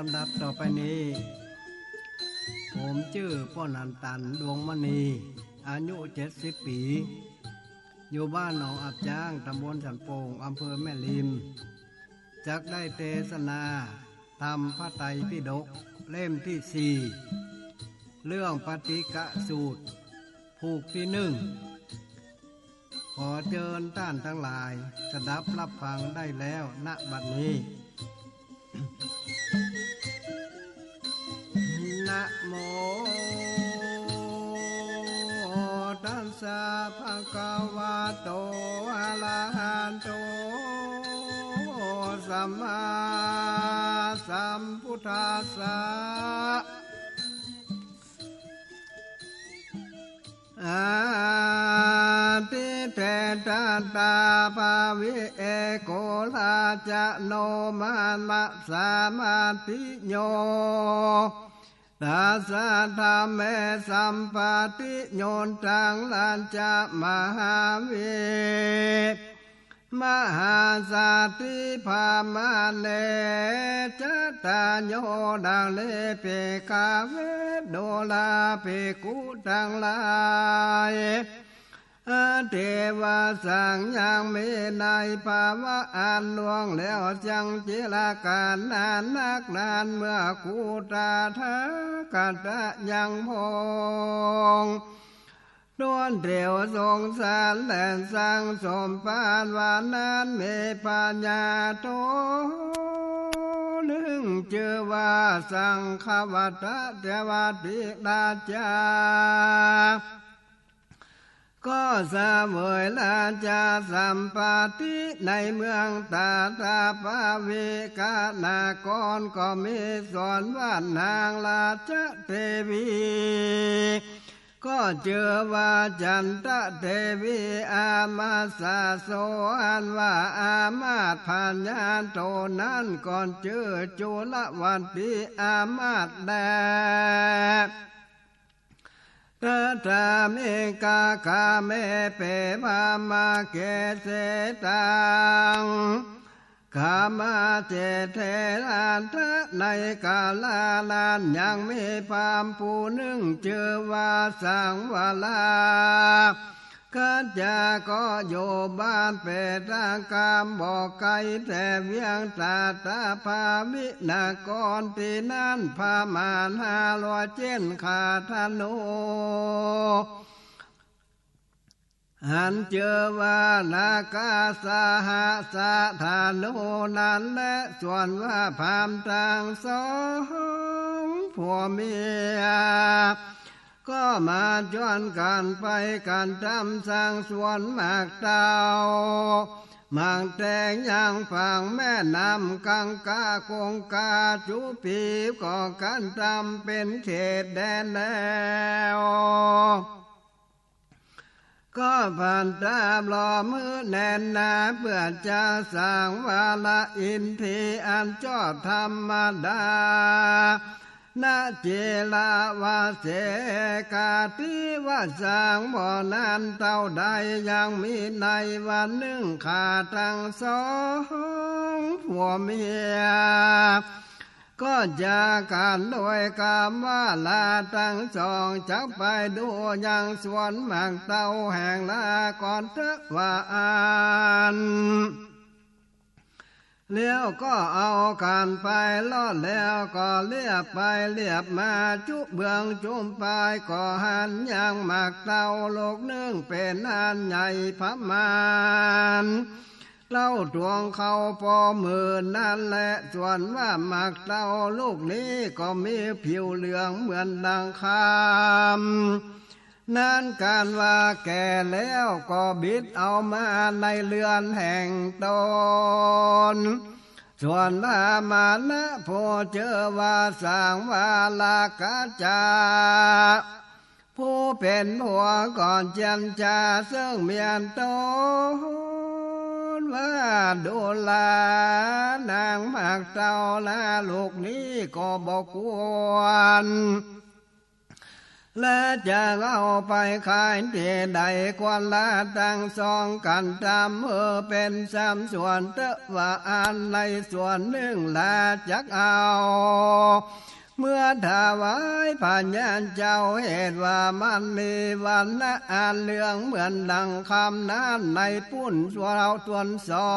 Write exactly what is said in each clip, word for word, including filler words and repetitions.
ลำดับต่อไปนี้ ผมจื้อป้อหนานตัน ดวงมณี อายุเจ็ดสิบปี๋ อยู่บ้านหนองอับจ๊าง ตำบลสันโป่ง อำเภอแม่ริม จักได้เตสนาธรรมพระไตรปิฎกเล่มตี้สี่ เรื่องปฏิกะสูตร ผูกตี้นึ่ง ขอเจิญต้านตังหลาย สดับฮับฟังได้แล้ว ณ บัดนี้ นะโมตัสสะ ภะคะวะโต อะระหะโต สัมมาสัมพุทธัสสะ อะทิเตตะตา ภะวิเอโก ราจะโน มะมะ สามาธิโย ตัสสะ ธัมเม สัมปะติโย ตัง ราจะ มหาวิ มหาสาธิ พะมะเน จะตะโย ดังนี้ ภิกขะเว ดูราภิกขุตังหลาย อเทวะสัง ยังมีในภาวะอันล่วงแล้ว จังจิรกาลนานนักนาน เมื่อกูตถาคตะยังพง ต้นเตียวสงสารแลสั่งสมภารว่านั้น มีพญาโตนึ่งจื้อว่าสังควัตตะเทวาธิราชา ก็เสวยราชาสัมปติในเมืองตาตาปวิกนคร ก็มีสวนว่านางราชเทวี ก็จื้อว่าจันทะเทวี อามาสะโส อันว่าอามาตย์พญาโตนั้นก็จื้อจุลวัตถีอามาตย์แล ตถามิกาคาเม เปวามาเกเสตัง คามาเจเทราทะ ในกาลานั้นยังมีพราหมณ์ผู้นึ่งจื้อว่าสังวรา กัจจาก็อยู่บ้านเปตากาม บ่ไกลแต่เวียงตาตาปวิกนคร ตี้นั้นพราหมณ์ห้าร้อยเจ้นข้าธนู อันจื้อว่านาคาสหัสสะธนูนั้นแล ส่วนว่าพราหมณ์ตังสองผัวเมีย ก็มาจวนกั๋นไปกั๋นต๋ามสร้างสวนหมากเต้า หมากแตงยังฝั่งแม่น้ำกังกาคงคา จุปีก็กั๋นต๋ามเป๋นเขตแดนแล้ว ก็ปันตาปลอมือแน่นหนา เปื้อจะสังวาระอินทรีย์อันจอบธรรมดา นะจิระวะเสกาติวะสัง บ่นานเต้าใด ยังมีในวันนึ่งข้าตังสองผัวเมีย ก็จากั๋นโดยกำว่าลาตังสอง จักไปดูยังสวนหมากเต้าแห่งลาก่อนเต๊อะ ว่าอั้น แล้วก็เอากั๋นไปลอด แล้วก็เลียบไปเลียบมา จุเบื้องจุมปาย ก็หันยังหมากเต้าลูกนึ่งเป๋นอันใหญ่ประมาณ เต้าตวงเข้าปอมือนั้นแล ส่วนว่าหมากเต้าลูกนี้ก็มีผิวเหลืองเหมือนดังคำ นั้นกั๋นว่าแก่แล้วก็บิดเอามาในเฮือนแห่งต๋น ส่วนว่ามานะผู้จื้อว่าสังวาระกัจจา ผู้เป๋นผัวก่อนเจียรจาเซิ่งเมียต๋น ว่าดูรานางหมากเต้าละลูกนี้ก็บ่ควร และจะเอาไปขายตี้ใด ควรละตังสองกั๋นต๋าม เออ เป๋นสามส่วนเต๊อะ ว่าอั้น ในส่วนนึ่งลาจักเอา เมือถวายพญาเจ้า เหตุว่ามันมีวรรณะอันเลืองเหมือนดั่งคำนั้น ในปุ้นส่วนต๋นสอ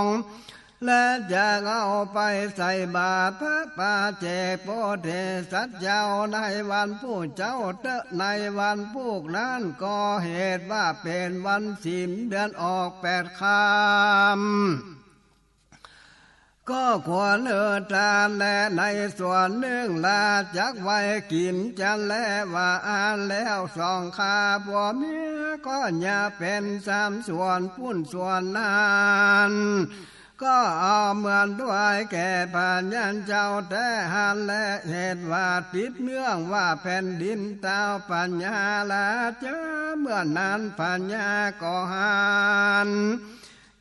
ง และจะเอาไปใส่บาตรพระปัจเจกโพธิสัตว์เจ้า ในวันพูกเจ้าเต๊อะ ในวันพูกนั้นก็เหตุว่าเป๋นวันศีลเดือนออกแปดค่ำ ก็ควรเออตานแล ในส่วนนึ่งลาจักไว้กิ๋นจันแล ว่าอั้นแล้วสองข้าผัวเมียก็จะเป๋นสามส่วนปุ้นส่วนนั้น ก็เอาเหมือนถวายแก่พญาเจ้าแต๊หั้นแล เหตุว่าติดเนื่องว่าแผ่นดินเต้าพญาราชา เมื่อนั้นพญาก็หัน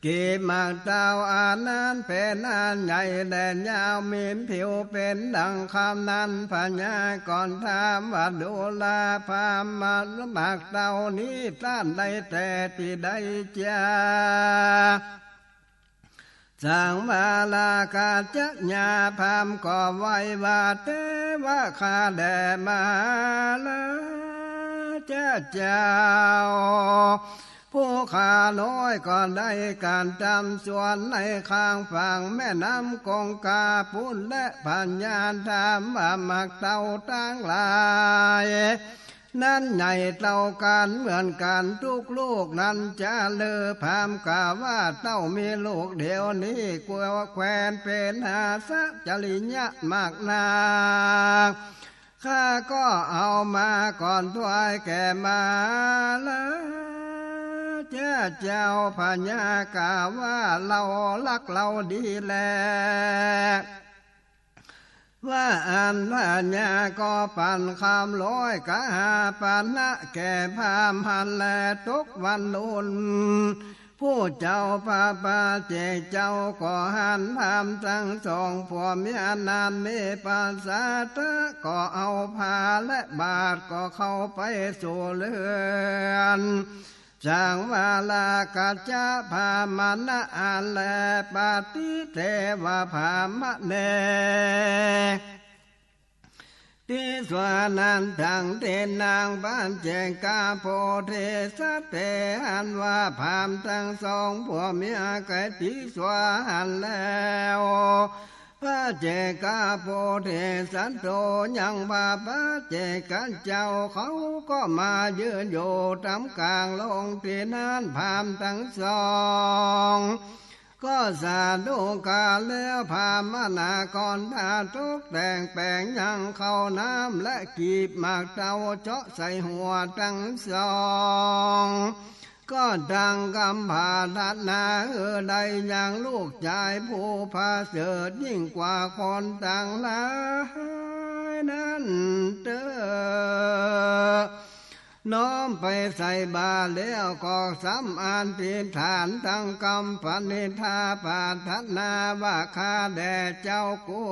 กีบหมากเต้าอันนั้นเป๋นอันใหญ่และยาว มีผิวเป๋นดั่งคำนั้น พญาก็ถามว่า ดูราพราหมณ์ หมากเต้านี้ต้านได้แต่ตี้ใดจา สังวรากัจจยาพราหมณ์ก็ไหว้ว่า เตวะ ข้าแด่มหาราชเจ้า ผู้ข้าน้อยก็ได้ก๋านต๋ามส่วนในข้างฝั่งแม่น้ำคงคาปุ้น และพญาถามว่า หมากเต้าตังหลาย นั้นใหญ่เต้ากั๋นเหมือนกั๋นทุกลูกนั้นจา ลือ พราหมณ์กล่าวว่า เต้ามีลูกเดียวนี้ กลัวแควนเป๋นหาสะจริยะมากนัก ข้าก็เอามาก่อนถวายแก่มหาราชเจ้า พญากล่าวว่า เฮาฮักเฮาดีแล ว่าอั้นพญาก็ปันคำร้อยกหาปณะแก่พราหมณ์หั้นแล ตกวันลุน ผู้เจ้าพระปัจเจกเจ้าก็หันพราหมณ์ตังสองผัวเมียนั้นมีปราสาทะ ก็เอาผ้าและบาตรก็เข้าไปสู่เฮือน สังวรากัจจพราหมณะอั้นแล ปฏิเทวะพราหมเณ ติสวา นั้นตังเต นางปัจเจกโพธิสัตว์เตหันว่า พราหมณ์ตังสองผัวเมียไกลติสวาหั้นแล้ว ปัจเจกโพธิสัตว์โต ยังพระปัจเจกเจ้าเขาก็มายืนอยู่ต๋ามก๋างโลงตี้นั้น พราหมณ์ตังสอง ก็สาธุก๋านแล้ว พราหมณะก็ทาตกแต่งแป๋งยังข้าวน้ำ และกีบหมากเต้าเจาะใส่หัวตังสอง ก็ตั้งกำปรารถนา เออ ได้ยังลูกจายผู้ประเสริฐยิ่งกว่าคนตังหลายนั้นเต๊อะ น้อมไปใส่บาตรแล้วก็สำอธิษฐานตั้งกำปณิธาปรารถนาว่า ข้าแด่เจ้ากู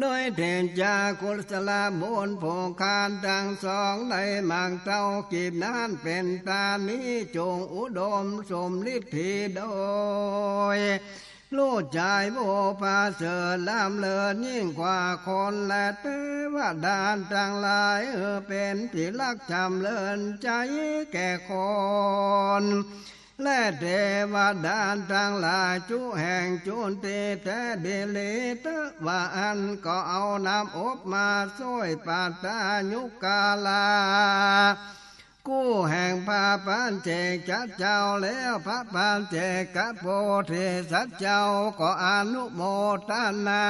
โดยเดชะกุศลบุญผู้ข้าตังสองได้หมากเต้ากีบนั้นเป๋นต๋านี้ จงอุดมสมฤทธีโดย ลูกจายผู้ประเสริฐล้ำเลิศยิ่งกว่าคนและเตวดาตังหลาย เออ เป๋นตี้ฮักจ๋ำเริญใจ๋แก่คน และเตวดาตังหลายจุแห่งจุติแต๊ดีหลีเต๊อะ ว่าอั้นก็เอาน้ำอบมาโศยปัตตายุคาลา กู้แห่งพระปัจเจกเจ้าแล้ว พระปัจเจกโพธิสัตว์เจ้าก็อนุโมทนา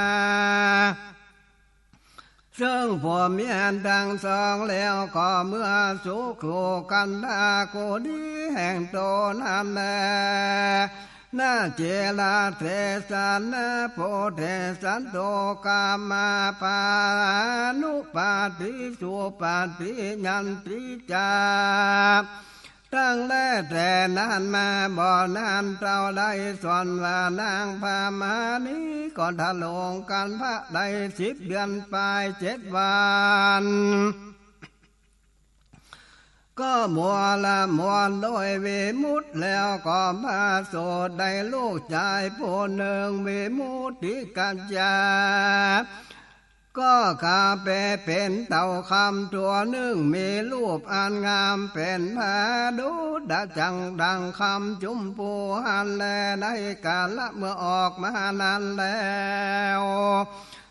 ซึ่งผัวเมียตังสองแล้วก็เมือสู่โคกันธากุฏีแห่งต๋นนั้นแล ณ เจลาเทสะ ณ โพธิสัตว์โต กามาปานุปาทิ สุปาทิยันติจา ตั้งแต่แต่นั้นมาบ่นานเต้าใด ส่วนว่านางพมานี้ก็ทรงครรภ์ได้สิบเดือนปลายเจ็ดวัน ก็มัวละมวลโดยวิมุตติแล้ว ก็ประสูติได้ลูกจายผู้นึ่ง วิมุตติกัจจา ก็ก๋าไปเป๋นเต่าคำตั๋วนึ่ง มีรูปอันงามเป๋นผาดุจดังดั่งคำจุมพูหั้นแล ในกาละเมื่อออกมานั้นแล้ว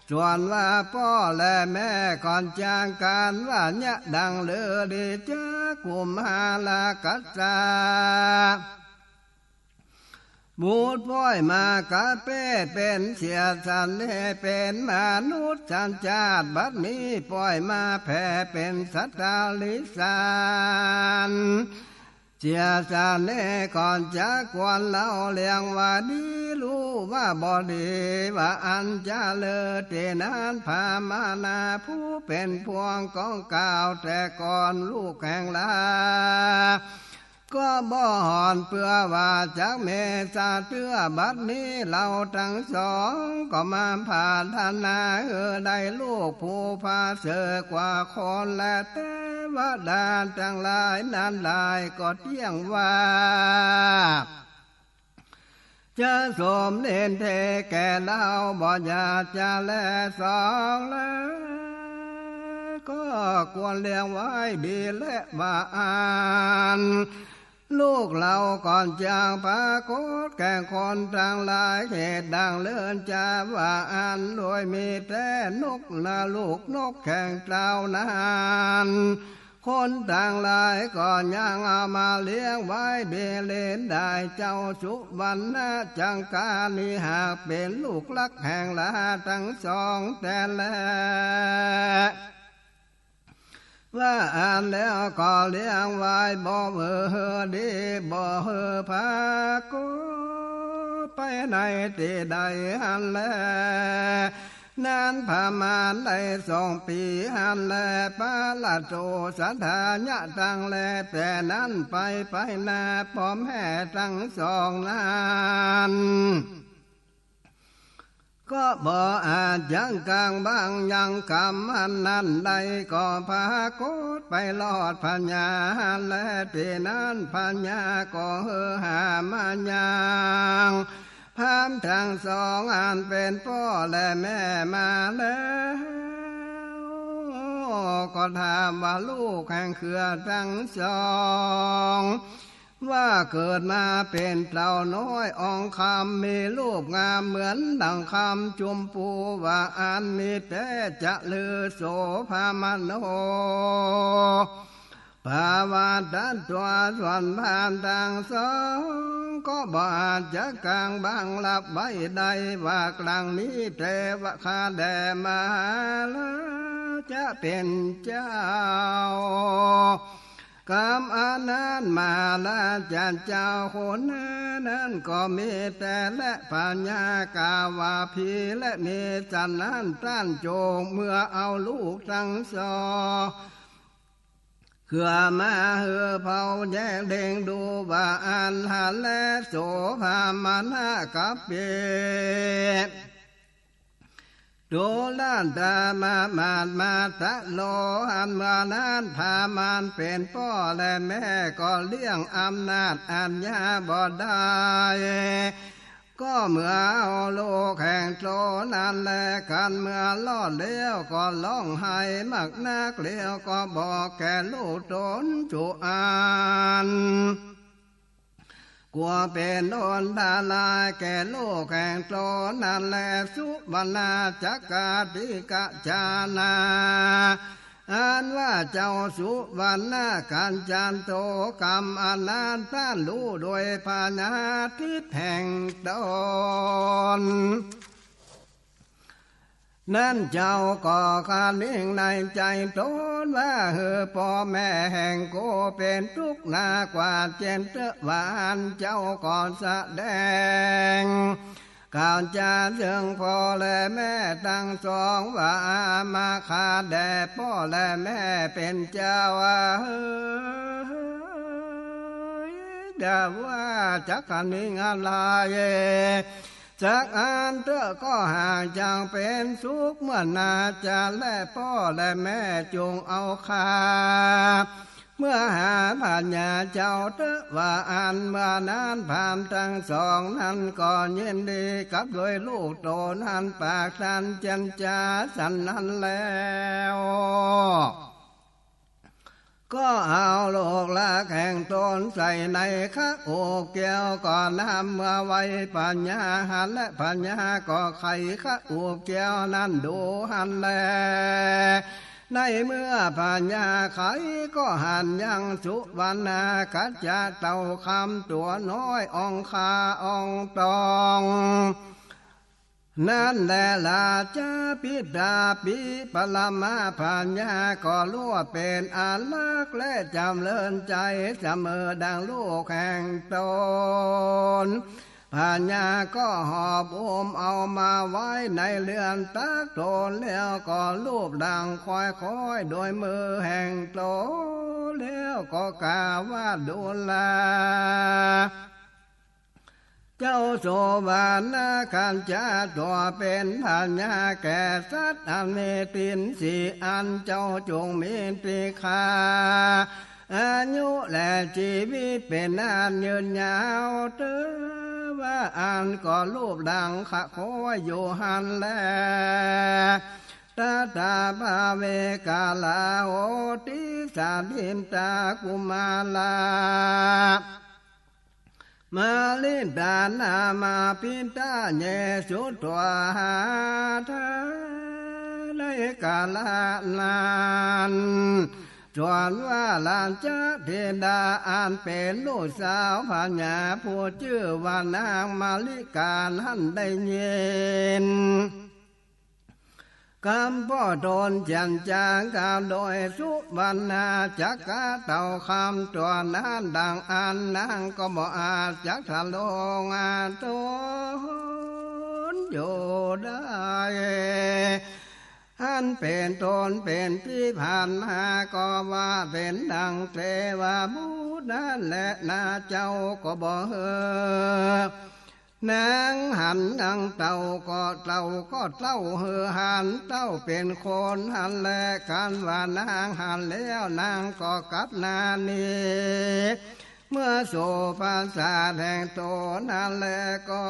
ส่วนว่าป้อและแม่ก็จักกั๋นว่าเยียะดังลือ ดีจักกุมารกัสสะ บุตรป้อยมากะเปเป๋นเสียสันเล เป๋นมนุษย์สันจาติ บัดนี้ป้อยมาแผ่เป๋นสัตว์ติริสาร เสียสันเล ก็จักควรเล่าเรื่องว่าดี ฮู้ว่าบ่ดี ว่าอั้นจาเล่อ ตี้นั้นพมานาผู้เป๋นพ่วงก็กล่าวแต่ก่อน ลูกแห่งหลา ก็บ่หอนเปื้อว่าจักเมตต๋าเตื้อ บัดนี้เฮาตังสองก็มาผาถนาหื้อได้ลูกผู้ผาเสริฐกว่าคนและเตวดาตังหลายนั้นหลาย ก็เตี้ยงว่า จะสมเด็จแก่เฮาบ่อยากจะแลสองเลย ก็ควรเลี้ยงไว้ดีแลว่าอั้น ลูกเฮาก็จักปรากฏแก่คนตังหลาย เหตุดังเลินจาว่าอั้น โดยมีแต่นกนาลูกนกแห่งเต้านั้น คนตังหลายก็ยังเอามาเลี้ยงไว้ดีเลินได้ เจ้าสุวรรณจังกานี้หากเป๋นลูกรักแห่งหลาตังสองแต๊แล ว่าอั้นแล้วก็เลี้ยงไว้บ่หื้อดี บ่หื้อปรากฏไปในตี้ใดหั้นแล นั้นประมาณได้สองปี๋หั้นแล ประโสดาตังแล แต่นั้นไปไปนาป้อแม่ตังสองนั้น ก็บ่อาจยังกั๋งบังยังกำอันนั้นได้ ก็ปรากฏไปรอดพญาและตี้นั้นพญาก็หื้อหามายัง พราหมณ์ตังสองอันเป๋นป้อและแม่มาแล้ว ก็ถามว่าลูกแห่งเขรือตังสอง ว่าเกิดมาเป๋นเต่าน้อยอ่องคำ มีรูปงามเหมือนดั่งคำจุมพู ว่าอั้นมีแต่จะลือโสภามาโน ภาว่าตัดตัวส่วนพราหมณ์ตังสอง ก็บ่อาจจะกั๋งบังลับไว้ได้ ว่าครั้งนี้เตวะคาแด่มหาราชะเป๋นเจ้า กำอันนั้นมหาราชะเจ้าคนนั้นก็มีแต่และพญากาว่าพีและมีสันนั้นต้านโจงเมื่อเอาลูกตังสอง เขรือมาหื้อเผาแยกเด้งดูว่าอั้นหันแล โสภามานะกัปเป ตุลาตามามาดมาตะโล อันเมื่อนั้นพราหมณ์เป๋นป้อและแม่ก็เลี้ยงอำนาจอัญญาบ่ได้ ก็เมื่อเอาลูกแห่งโตนั้นแล กันเมื่อรอดแล้วก็ฮ้องไห้มากนัก แล้วก็บอกแก่ลูกต๋นจุอัน กั๋วเป๋นอันตรายแก่ลูกแห่งโตนั้นแล สุวรรณจักกาติกะจานา อันว่าเจ้าสุวรรณกัญจันโต กำอันนั้นต้านฮู้โดยพญาทิพย์แห่งต๋น นั้นเจ้าก็คะนิงในใจ๋ต๋นว่า หื้อป้อแม่แห่งกูเป๋นตุ๊กข์หนากว่าเจนเต๊อะ ว่าอั้นเจ้าก็แสดงกล่าวจาเซิ่งป้อและแม่ตังสองว่า มาข้าแด่ป้อและแม่เป๋นเจ้าเอ๋ย อย่าว่าจักกะนิ่งอะไร สักอันเต๊อะ ก็หากจักเป๋นสุข เมื่อนาจาและป้อและแม่ จุ่งเอาข้า เมื่อหาพญาเจ้าเต๊อะ ว่าอั้น เมื่อนั้นพราหมณ์ตังสองนั้นก็ยินดีกับโดยลูกโตนั้น ปากตันเจียรจาสันนั้นแล้ว ก็เอาลูกหลานแห่งตนใส่ในคะอุบแก้ว ก็นำเมือไว้พญาหั้น และพญาก็ไขคะอุบแก้วนั้นดูหั้นแล ในเมื่อพญาไขก็หันยังสุวรรณากัจจะเต่าคำตั๋วน้อยอ่องคาอ่องตอง นั้นแล ราชาปิดาปิปรมาพญาก็รู้ว่าเป๋นอันฮักและจ๋ำเริญใจ๋เสมอดังลูกแห่งตน พญาก็หอบอุ้มเอามาไว้ในเฮือนตักตน แล้วก็ลูบดังค่อยๆ โดยมือแห่งตน แล้วก็กล่าวว่า ดูรา เจ้าสุวรรณากัจจะตั๋วเป๋นพญาแก่สัตว์อันมีตี๋นสี่อัน เจ้าจุ่งมีติฆา อายุและจีวิตเป๋นอันยืนยาวเต๊อะ ว่าอั้นก็ลูบดังค่อยๆ อยู่หั้นแล ตถาภาเวกาลาโหติ สาลินตากุมารา มาลินตานามาปิตาเยสุตวาหาทา ในกาละนั้น ส่วนว่าราชธิดาอันเป๋นลูกสาวพญาผู้จื้อว่านางมาริกานั้นได้ยิน กำป้อตนเจียรจากับโดยสุวรรณาจักกะเต่าคำตั๋วนั้นดังอั้น นางก็บ่อาจจักทะลงอาทนอยู่ได้ อันเป๋นตนเป๋นตี้ผ่านมาก็ว่าเป๋นดังเตวบุตรนั้นแลนา เจ้าก็บ่หื้อ นางหันนางเต้าก็เต้าก็เต้าหื้อหันเต้าเป๋นคนหั้นแล กันว่านางหันแล้วนางก็กลับหน้าหนี เมื่อสู่ปราสาทแห่งตนหั้นแลก็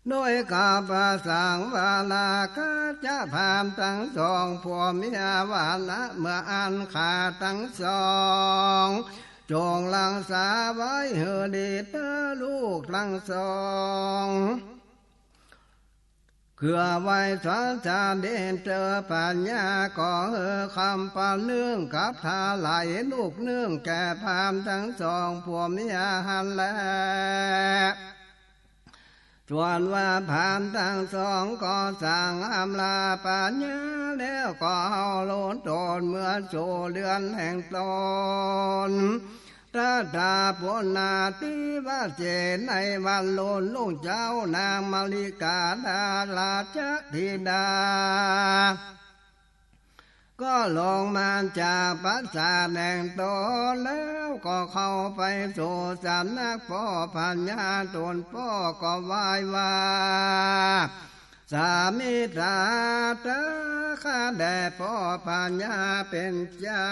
โดยกับประสังวาลากัจจะพราหมณ์ตังสองผัวเมียว่านะ เมื่ออั้นข้าตังสอง จงรักษาไว้หื้อดีเต๊อะลูกตังสอง เกื้อไหว้สรรเสริญเต๊อะ พญาก็หื้อคำประนึ่งกับถวายลูกนึ่งแก่พราหมณ์ตังสองผัวเมียหั้นแล ส่วนว่าพราหมณ์ตังสองก็สั่งอำลาพญาแล้วก็เอาโลนตนเมือสู่เฮือนแห่งตน ตถาปุณณาธิวาเส ในวันโลนลุ่งเจ๊านางมาริกาดาราชธิดา ก็ลงมาจากปราสาทแห่งตนแล้วก็เข้าไปสู่สำนักป้อพญาตนป้อก็ไหว้ว่า สามิตราเต๊อะ ข้าแด่ป้อพญาเป๋นเจ้า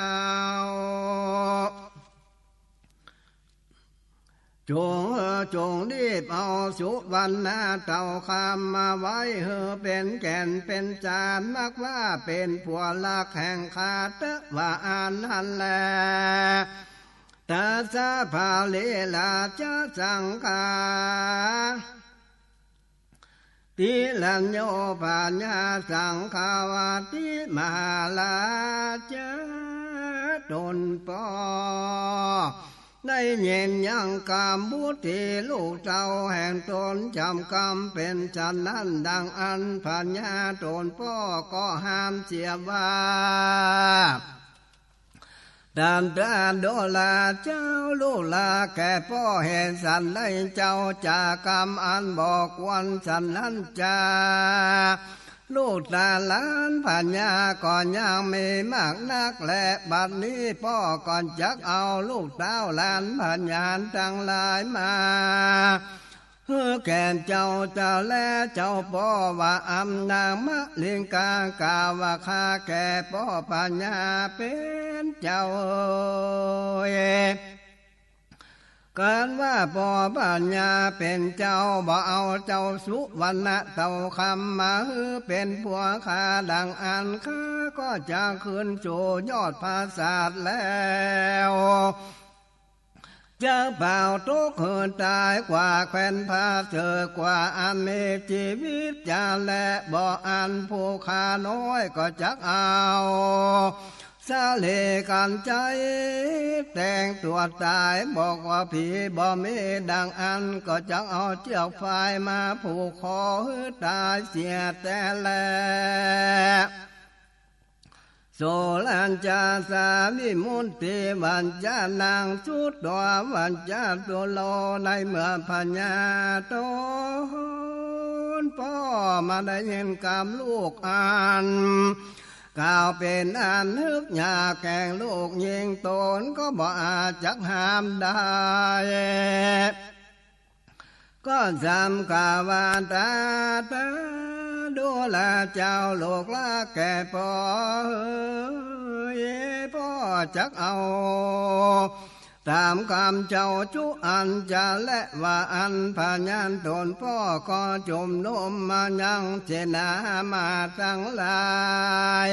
จง เออ จงรีบเอาสุวรรณาเต่าคำมาไว้หื้อเป๋นแก่นเป๋นจาน มักว่าเป๋นผัวรักแห่งข้าเต๊อะ ว่าอันนั้นแล ตัสสะภาริราชสังฆา ติรัญโญ พญาสังฆาวาติมหาราชะตนป้อ ได้ยินยังกำบุตรีลูกเต้าแห่งตนจำกำเป๋นฉันนั้น ดังอั้นพญาตนป้อก็ห้ามเสียว่า ตันตาโดราเจ้า ลูกลาแก่ป้อเหตุสันใดเจ้าจะกำอันบ่ควรสันนั้นจา ลูกหลานพญาก็ยังมีมากนักแล บัดนี้ป้อก็จักเอาลูกเต้าหลานพญาตังหลายมา หื้อแก่เจ้า เจ้าแลเจ้าป้อว่า อำนางมะลิงกากล่าวว่า ข้าแก่ป้อพญาเป๋นเจ้าเอย กันว่าป้อพญาเป๋นเจ้า บ่เอาเจ้าสุวรรณเต่าคำมาหื้อเป๋นผัวข้า ดังอั้นข้าก็จะขึ้นสู่ยอดปราสาทแล้ว จะเผาตกหื้อต๋ายกว่าแควนผาเสิก กว่าอันมีจีวิตจะแล บ่อั้นผู้ข้าน้อยก็จักเอา สาลีกั๋นใจ๊แตงตั๋วต๋าย บอกว่าผีบ่มี ดังอั้นก็จักเอาเจื้อกฝายมาผูกคอหื้อต๋ายเสียแต๊แล โสรัญจาสาวิมุตติวัญจานัง สุตวาวัญจาตุโล ในเมื่อพญาต๋นป้อมาได้ยินกำลูกอั้น กล่าวเป๋นอันนึกอยากแก่งลูกญิง ต๋นก็บ่อาจจักห้ามได้ ก็สำกล่าวว่า ตาตาดูราเจ้าลูกลาแก่ป้อเอย ป้อจักเอา ต๋ามกำเจ้าจุอันจะแล ว่าอั้นพญาต๋นป้อก็จุมนุมมายังเสนาอามาตย์ตังหลาย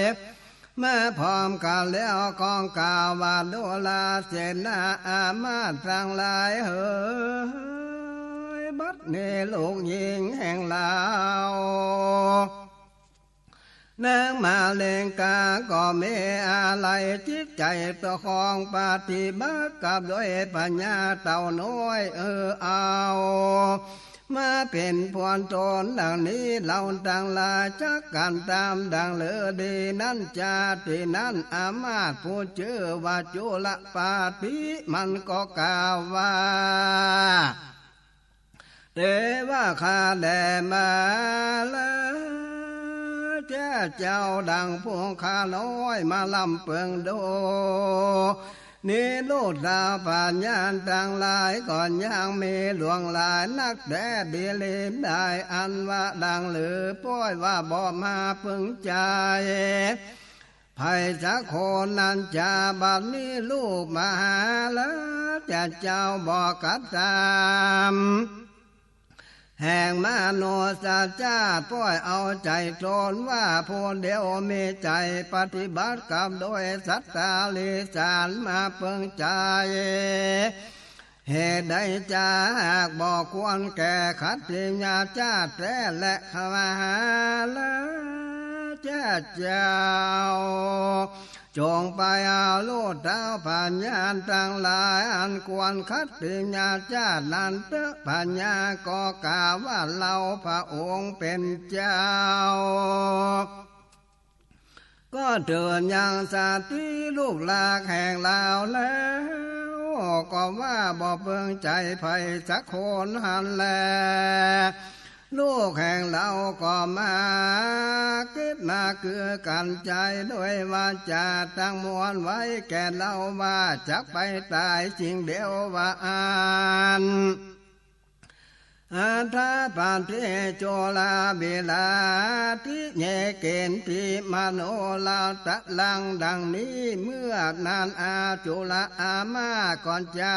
มาพร้อมกั๋นแล้วก็กล่าวว่า ดูราเสนาอามาตย์ตังหลายเหย บัดนี้ลูกญิงแห่งเฮา นางมะลิงกาก็มีอาลัยจิตใจ๋ต่อของ ปฏิบัติกับโดยพญาเต่าน้อย เออเอา มาเป๋นผลตนดังนี้ เฮาตังหลายจักกั๋นต๋ามดังฤๅดีนั้นจา ตี้นั้นอามาตย์ผู้จื้อว่าจุลปาฏิมันก็กล่าวว่า เตว่าข้าแด่มาลาเจ้า ดังผู้ข้าน้อยมาลำเปิงดู นี้ลูกสาวพญาตังหลายก็ยังมีหลวงหลายนักแต๊ บิรินได้อันว่าดังฤๅ ป้อยว่าบ่มาเปิงใจ๋ ใผสักคนนั้นจา บัดนี้ลูกมหาราชเจ้าบ่กระตำ แห่งมนุษย์จาติ ป้อยเอาใจ๋ตนว่าผู้เดียว มีใจ๋ปฏิบัติกับโดยสัตตาริสารมาเปิงใจ๋ เหตุใดจาหากบ่ควรแก่ขัตติยจาติแต๊แล มหาราชเจ้า จงไปเอาลูกสาวพญาตังหลาย อันควรขัตติยจาตินั้นเต๊อะ พญาก็กล่าวว่า เฮาพระองค์เป๋นเจ้า ก็เถิดยังสตรีลูกหลากแห่งเฮาแล้ว ก็ว่าบ่เปิงใจ๋ใผสักคนหั้นแล ลูกแห่งเฮาก็มาเก็บมาคือกั๋นใจ๋ โดยวาจาตังมวลไว้แก่เฮาว่า จักไปต๋ายจิ่งเดียวว่าอั้น อัฏฐปาเท จุลาวิราทิ เยเกณฑิ มโนรัตลัง ดังนี้ เมื่อนั้นอาจุลอามาตย์ก็จา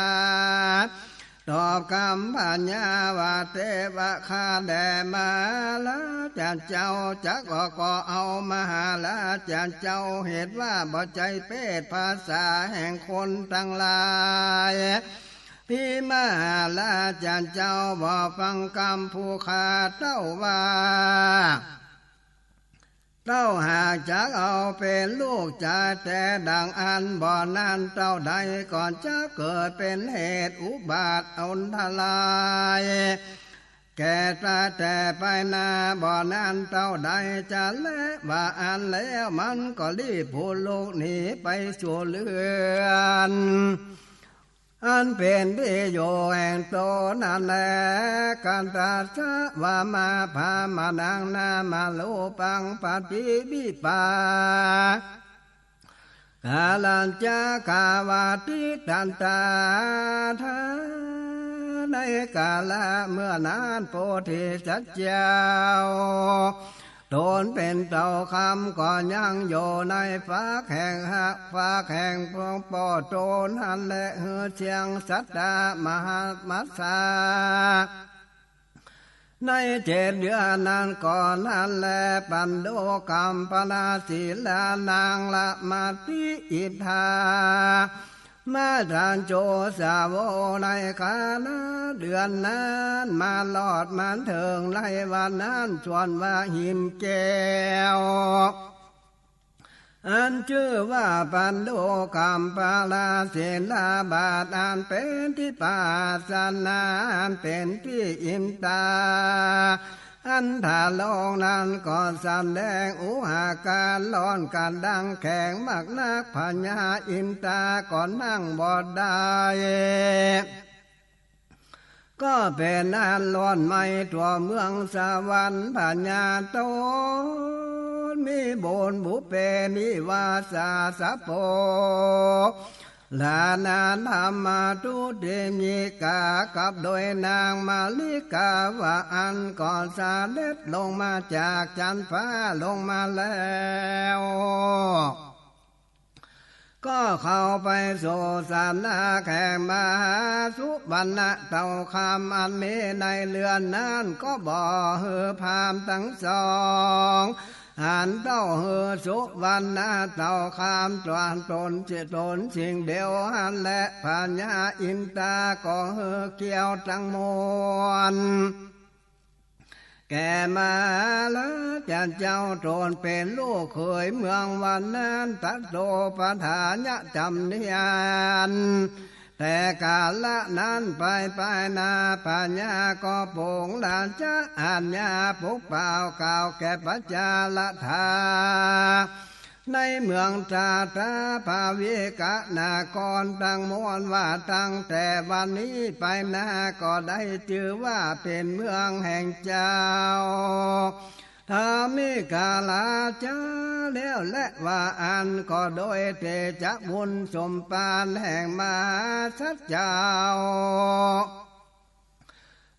ตอบกำพญาว่า เตว่าข้าแด่มหาราชเจ้า จักก็เอามหาราชเจ้า เหตุว่าบ่ใจ้เพศภาษาแห่งคนตังหลาย ตี้มหาราชเจ้าบ่ฟังกำผู้ข้าเต้าว่า เต้าหากจักเอาเป๋นลูกจายแต๊ ดังอั้นบ่นานเต้าใดก็จักเกิดเป๋นเหตุอุบัติอันตรายแก่ต๋ายแต๊ไปหน้า บ่นานเต้าใดจะแล ว่าอั้นแล้วมันก็รีบผุดลุกหนีไปสู่เฮือน อันเป๋นตี้อยู่แห่งต๋นนั้นแล กัตถัสสะวามา พรามะนัง นามะ รูปัง ปะติวิปา กาลัญจะ กาวัตติตันตา ในกาละเมื่อนั้น โพธิสัตว์เจ้า ต๋นเป๋นเต้าคำก็ยังอยู่ในฟากแห่งหาก ฟากแห่งพระปอต๋นหั้นแล หื้อเสี้ยงสัตตะมหามัสสา ในเจ็ดเดือนนั้นก่อนหั้นแล ปันโดกัมปะละสีลานัง ละมาติอิทธา มาทันโจสาวกในคาละเดือนนั้น มารอดมาเถิงในวันนั้น ส่วนว่าหินแก้ว อันจื้อว่าปันโดกัมปะละสีลาบาท อันเป๋นตี้ปาสนะ อันเป๋นตี้อินตา อันทาลงนั้นก็แสดงอุหาการร้อนกระดังแข็งมากนัก พญาอินตาก็นั่งบ่ได้ ก็เป๋นอันร้อนไหม้ทั่วเมืองสวรรค์ พญาต๋นมีบุญบุพเพนิวาสาสะโป ลานาธรรมาทุติยามิกา กับโดยนางมาริกาว่าอั้น ก็เสด็จลงมาจากจั๊นฟ้าลงมาแล้ว ก็เข้าไปสู่สำนักแห่งมหาสุวรรณะเต้าคำ อันมีในเรือนนั้น ก็บ่หื้อพราหมณ์ตังสอง อันเต้าหื้อสุวรรณะเต้าคำ ต๋น ต๋นสิ่งเดียวหั้นแล พญาอินตาก็หื้อเกี้ยวตังมวล แก่มหาราชเจ้า ต๋นเป๋นลูกเขยเมืองวันนั้น ตะโตปะถายะจำเนียน แต่กาละนั้นไป ไปหน้าพญาก็ปงราชอาญาปกเป่ากล่าวแก่ประชาราษฎร ในเมืองตาตาภาวิกะนครตังมวลว่าตั้งแต่วันนี้ไปหน้าก็ได้จื้อว่าเป๋นเมืองแห่งเจ้า ธรรมิกราชาแล้วแลว่าอั้น ก็โดยเตจะบุญสมภารแห่งมหาสัตว์เจ้า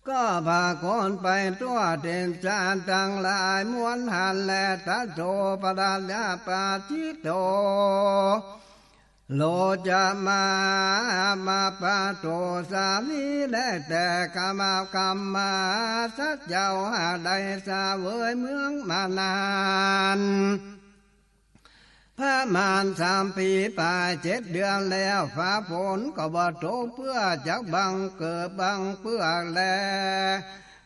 ก็ปรากฏไปทั่วเดชะตังหลายมวลหั้นแล ตะโตปะถายะปาจิตโต โลจะมหามาปะโตสาลี แลแต่กามากัมมหาสัตว์เจ้าหากได้เสวยเมืองมานาน ประมาณสามปี๋ไปเจ็ดเดือนแล้ว ฟ้าฝนก็บ่ตกเปื้อจักบังเกิดบังเปื้อแล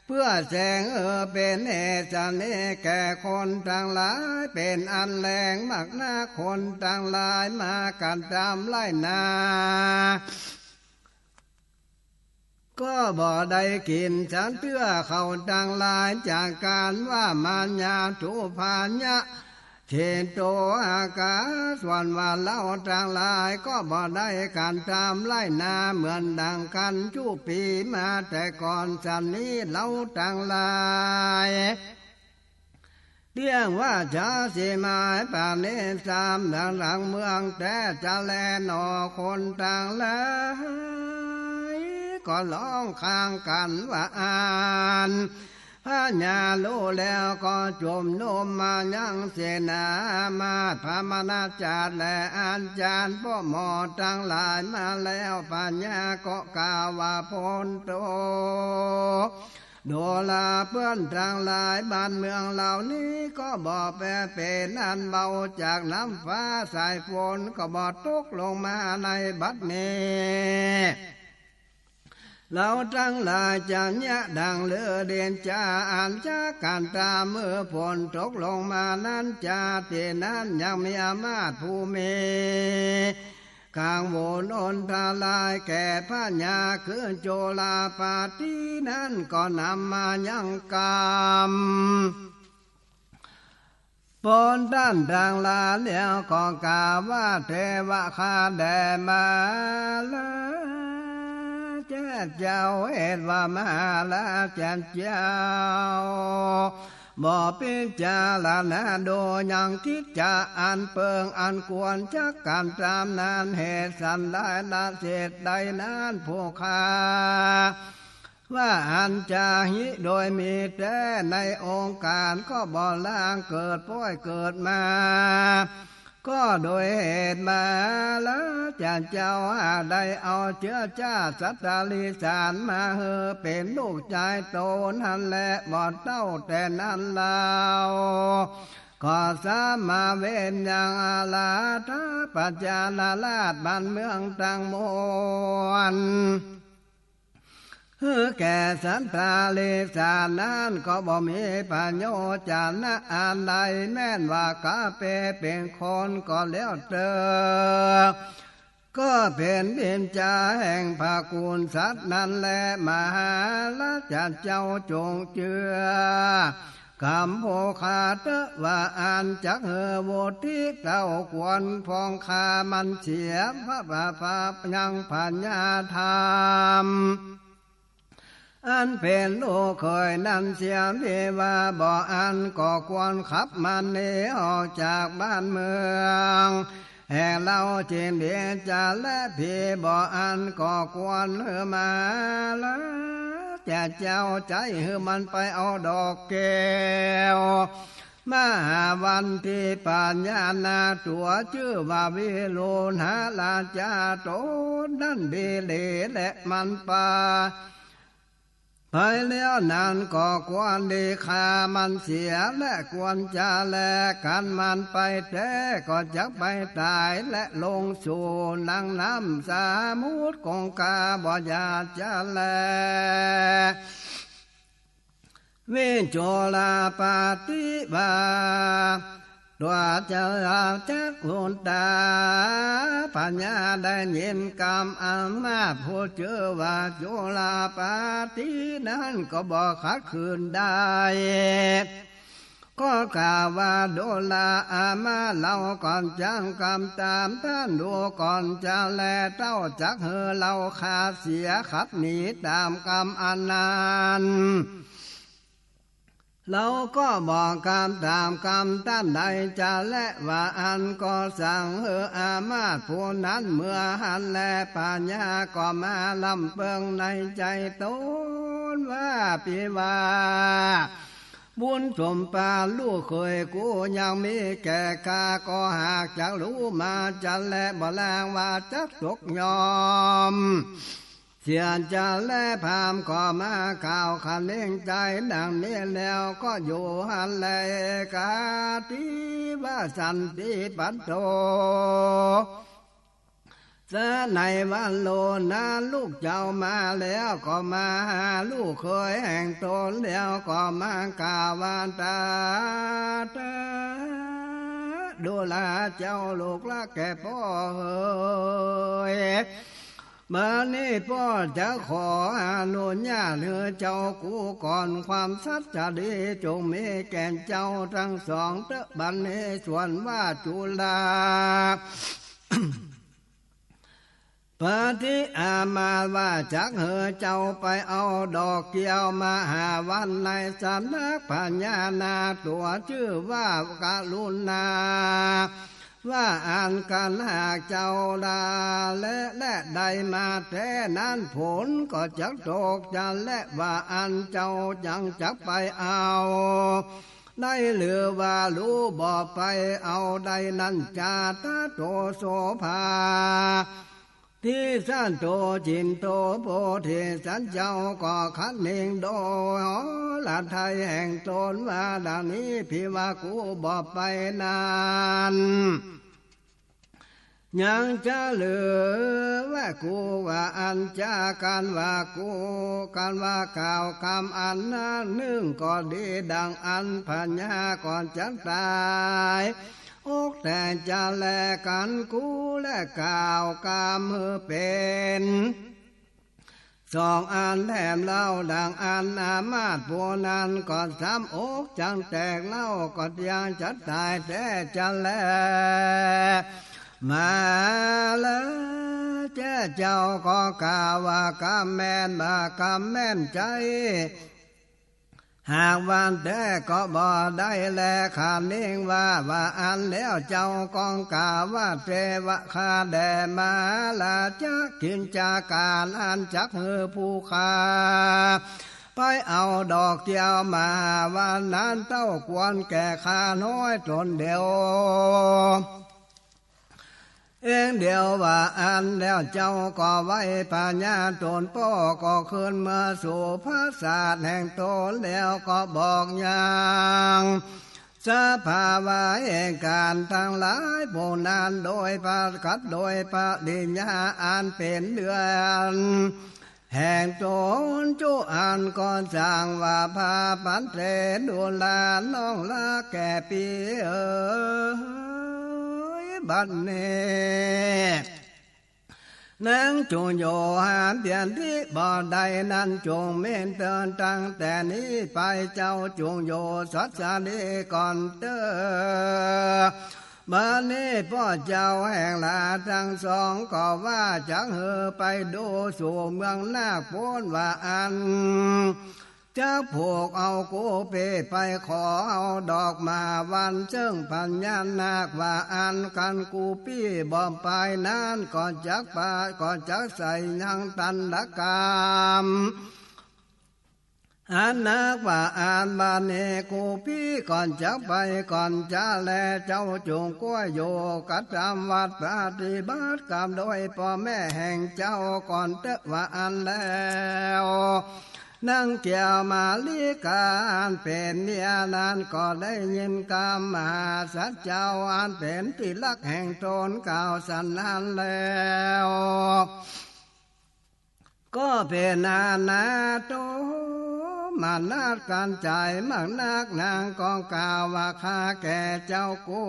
เปื้อแสงเออ เป๋นเหตุสะเนแก่คนตังหลาย เป๋นอันแรงมากนัก คนตังหลายมากัดตำไฮ่นา ก็บ่ได้กิ๋นสักเตื้อ เขาตังหลายจากกั๋นว่า มายาตุปายะเชโตหากา ส่วนว่าเฮาตังหลายก็บ่ได้กั๋นตำไฮ่นาเหมือนดังกั๋นจุปี๋มาแต่ก่อนสันนี้ เฮาตังหลาย เตี้ยงว่าจะสิหมายปาเนสามหลังเมืองแต่จะแลหนอ คนตังหลายก็ฮ้องข้างกั๋นว่าอั้น พญาฮู้แล้วก็จุมนุมมายังเสนามาตย์ พราหมณาจารย์และอาจ๋ารย์ป้อหมอตังหลายมาแล้ว พญาก็กล่าวว่า โพนโต ดูราเปื้อนตังหลาย บ้านเมืองเหล่านี้ก็บ่แปรเป๋นอันเบา จากน้ำฟ้าสายฝนก็บ่ตกลงมาในบัดนี้ เฮาตังหลายจะเยียะดังฤดูเดชา อันจะกั๋นตำเมื่อฝนตกลงมานั้นจา ตี้นั้นยังมีอำนาจผู้มี กังวลอันตรายแก่พญาคือจุลปาฏินั้นก็นำมายังกำ ปนต้านตังหลายแล้วก็กล่าวว่า เทวะข้าแด่มาลา เจ้า เหตุว่ามหาราชเจ้า บ่พิจารณาดูยังกิจจะอันเปิงอันควรจักกระตำนั้น เหตุสันใดละเหตุใดนั้น ผู้ข้า ว่าอันจะหิโดยมีแต๊ในองค์การก็บ่ล้างเกิดป๊อยเกิดมา ก็โดยเหตุมหาราชเจ้าได้เอาเจื้อจ้าสัตว์ติริสานมาหื้อเป๋นลูกจายต๋นหั้นแล บ่เต้าแต่นั้นเล่า ก็สมาเวณยังอาราธปัจจาราชบ้านเมืองตังมวล หื้อแก่สัตว์ติริสานนั้นก็บ่มีประโยชน์จะนะอันใด แม้นว่าก๋าเป๋นคนก็แล้วเต๊อะ ก็เป๋นบิณฑาแห่งพระกุณสัตว์นั้นแล มหาราชเจ้าจงเจื้อ กำผู้ข้าเต๊อะว่าอันจักหื้อวุฒิเต้าควรผ่องข้ามันเสีย พระบาปยังพญาธรรม อันเป๋นลูกเขยนั้นเสียทีว่า บ่อั้นก็ควรขับมันหนีออกจากบ้านเมือง แห่งเฮาจึงดีจะแล ผีบ่อั้นก็ควรหื้อมหาราชเจ้าใจ๊หื้อมันไปเอาดอกแก้ว มหาวันตี้พญานาคตั๋วจื้อว่าวิรุฬหราชาต๋นนั้นดีหลีแล มันไป ไปแล้วนั้นก็ควรดีฆ่ามันเสียแล ควรจะแล กันมันไปแต๊ก็จักไปต๋ายแล ลงสู่หนองน้ำสมุทรคงคาบ่อยากจะแล วิจุลปาติว่า ตั๋วเจ้าจักขุนตา พญาได้ยินกำอำนาจผู้จื้อว่าจุลปาตินั้นก็บ่ขัดขืนได้ ก็กล่าวว่า ดูราอามาตย์ เฮาก่อนจักกำต๋ามต้านดูก่อนจะแล เต้าจักหื้อเฮาฆ่าเสียขับหนีต๋ามกำอันนั้น เฮาก็บ่กำต๋ามกำต้านใดจะแล ว่าอั้นก็สั่งหื้ออามาตย์ผู้นั้นเมือหั้นแล พญาก็มาลำเปิงในใจ๋ต๋นว่า ผีว่า บุญสมปานลูกเขยกูยังมีแก่ข้า ก็หากจักฮู้มาจะแล บ่แลว่าจักสกยอม เสียจะแล พราหมณ์ก็มากล่าวคะเนงใจ๋ดังนี้แล้ว ก็อยู่หั้นแล เอกาทิวสันติปัตโต สะในวันโลนั้นลูกเจ้ามาแล้ว ก็มาหาลูกเขยแห่งต๋นแล้ว ก็มากล่าวว่า ตาตา ดูราเจ้า ลูกละแก่ป้อเหย บัดนี้ป้อจะขออนุญาตหื้อเจ้ากู้ก่อน ความสัตย์จะดีจงมีแก่เจ้าตังสองเต๊อะ บัดนี้ส่วนว่าจุลา ปาติอามาตย์ว่าจักหื้อเจ้าไปเอาดอกแก้วมหาวันในสำนักพญานาคตั๋วจื้อว่ากรุณา ว่าอันกันหากเจ้าดาและ และได้มาแต๊นั้น ผลก็จักตกจะแล ว่าอันเจ้ายังจักไปเอา ได้หรือว่าฮู้บ่ไปเอาได้นั้น จาตะโตโสภา ทิสันโตจินโตโพธิสัตว์เจ้าก็คะเนงโดยหฤทัยแห่งต๋นว่าดังนี้ ผีว่ากูบ่ไปนั้น ยังจะเหลือว่ากูว่าอันจากันว่ากู กันว่ากล่าวกำอันนั้นนึ่งก็ดีดังอันพญาก่อนจะต๋าย อกแต่จะแลกันกูและกล่าวกำหื้อเป๋นสองอันแถมเล่า ดังอันอามาตย์ผู้นั้นก็ซ้ำอกจังแตกเล่า ก็ยังจะต๋ายแต๊จะแล มาละแจ้ เจ้าก็กล่าวว่ากำแม่น ว่ากำแม่นใจ๊ หากว่าแต๊ก็บ่ได้แล ขะเน่งว่า ว่าอั้นแล้วเจ้าก็กล่าวว่า เตวะ ข้าแด่มา ลาจะกิจก๋านอันจักหื้อผู้ข้าไปเอาดอกเตี้ยวมาวันนั้นเต้าควรแก่ข้าน้อยต๋นเดียว เองเดียวว่าอั้นแล้วเจ้าก็ไหว้พญาต๋นป้อก็ขึ้นเมือสู่ปราสาทแห่งต๋นแล้วก็บอกยังสภาวะแห่งก๋านตังหลายผู้นั้นโดยประกับโดยปริญญาอันเป๋นเดือน แห่งต๋นจุอันก็จั่งว่า พาปันเต ดูราน้องละแก่ปี้เอ๋ย บัดนี้นางจุ่งอยู่หาเตียนตี้บ่ได้นั้น จุ่งเม้นเตินตั้งแต่นี้ไป เจ้าจุ่งอยู่สัตย์สะดีก่อนเต๊อะ บัดนี้ป้อเจ้าแห่งหลาตังสองก็ว่าจักหื้อไปดูสู่เมืองนาคโป๊นว่าอั้น จักผูกเอากูปี้ไปขอเอาดอกมาวันเซิ่งพญานาคว่าอั้น คันกูปี้บ่ไปนั้นก็จักไป ก็จักใส่ยังตันตกรรม อันนักว่าอั้น บัดนี้กูปี้ก่อนจักไปก่อนจะแล เจ้าจุ่งก้วยอยู่กระตำวัตรปฏิบัติกรรมโดยป้อแม่แห่งเจ้าก่อนเต๊อะว่าอั้นแล้ว นางแก้วมาลิกาอันเป๋นเมียนั้นก็ได้ยินกำมหาสัจเจ้าอันเป๋นตี้ฮักแห่งต๋นกล่าวสันนั้นแล้ว ก็เป๋นอาณาโตมนัสกั๋นใจ๋มากนัก นางก็กล่าวว่า ข้าแก่เจ้ากู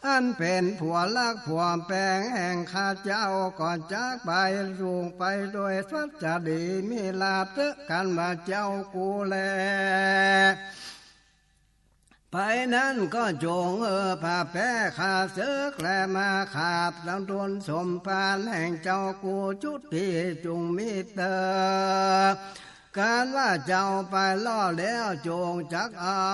อันเป๋นผัวฮักผัวแปงแห่งข้าเจ้า ก็จักไปสู่ไปโดยสัตย์สะดี มีลาบเต๊อะ คันว่าเจ้ากูแล ไปนั้นก็จุ่งหื้อผ้าแป๊ข้าเสิกแลมาขาบตังต๋นสมภารแห่งเจ้ากูจุติจุ่งมีเต๊อะ คันว่าเจ้าไปรอดแล้วจุ่งจักเอา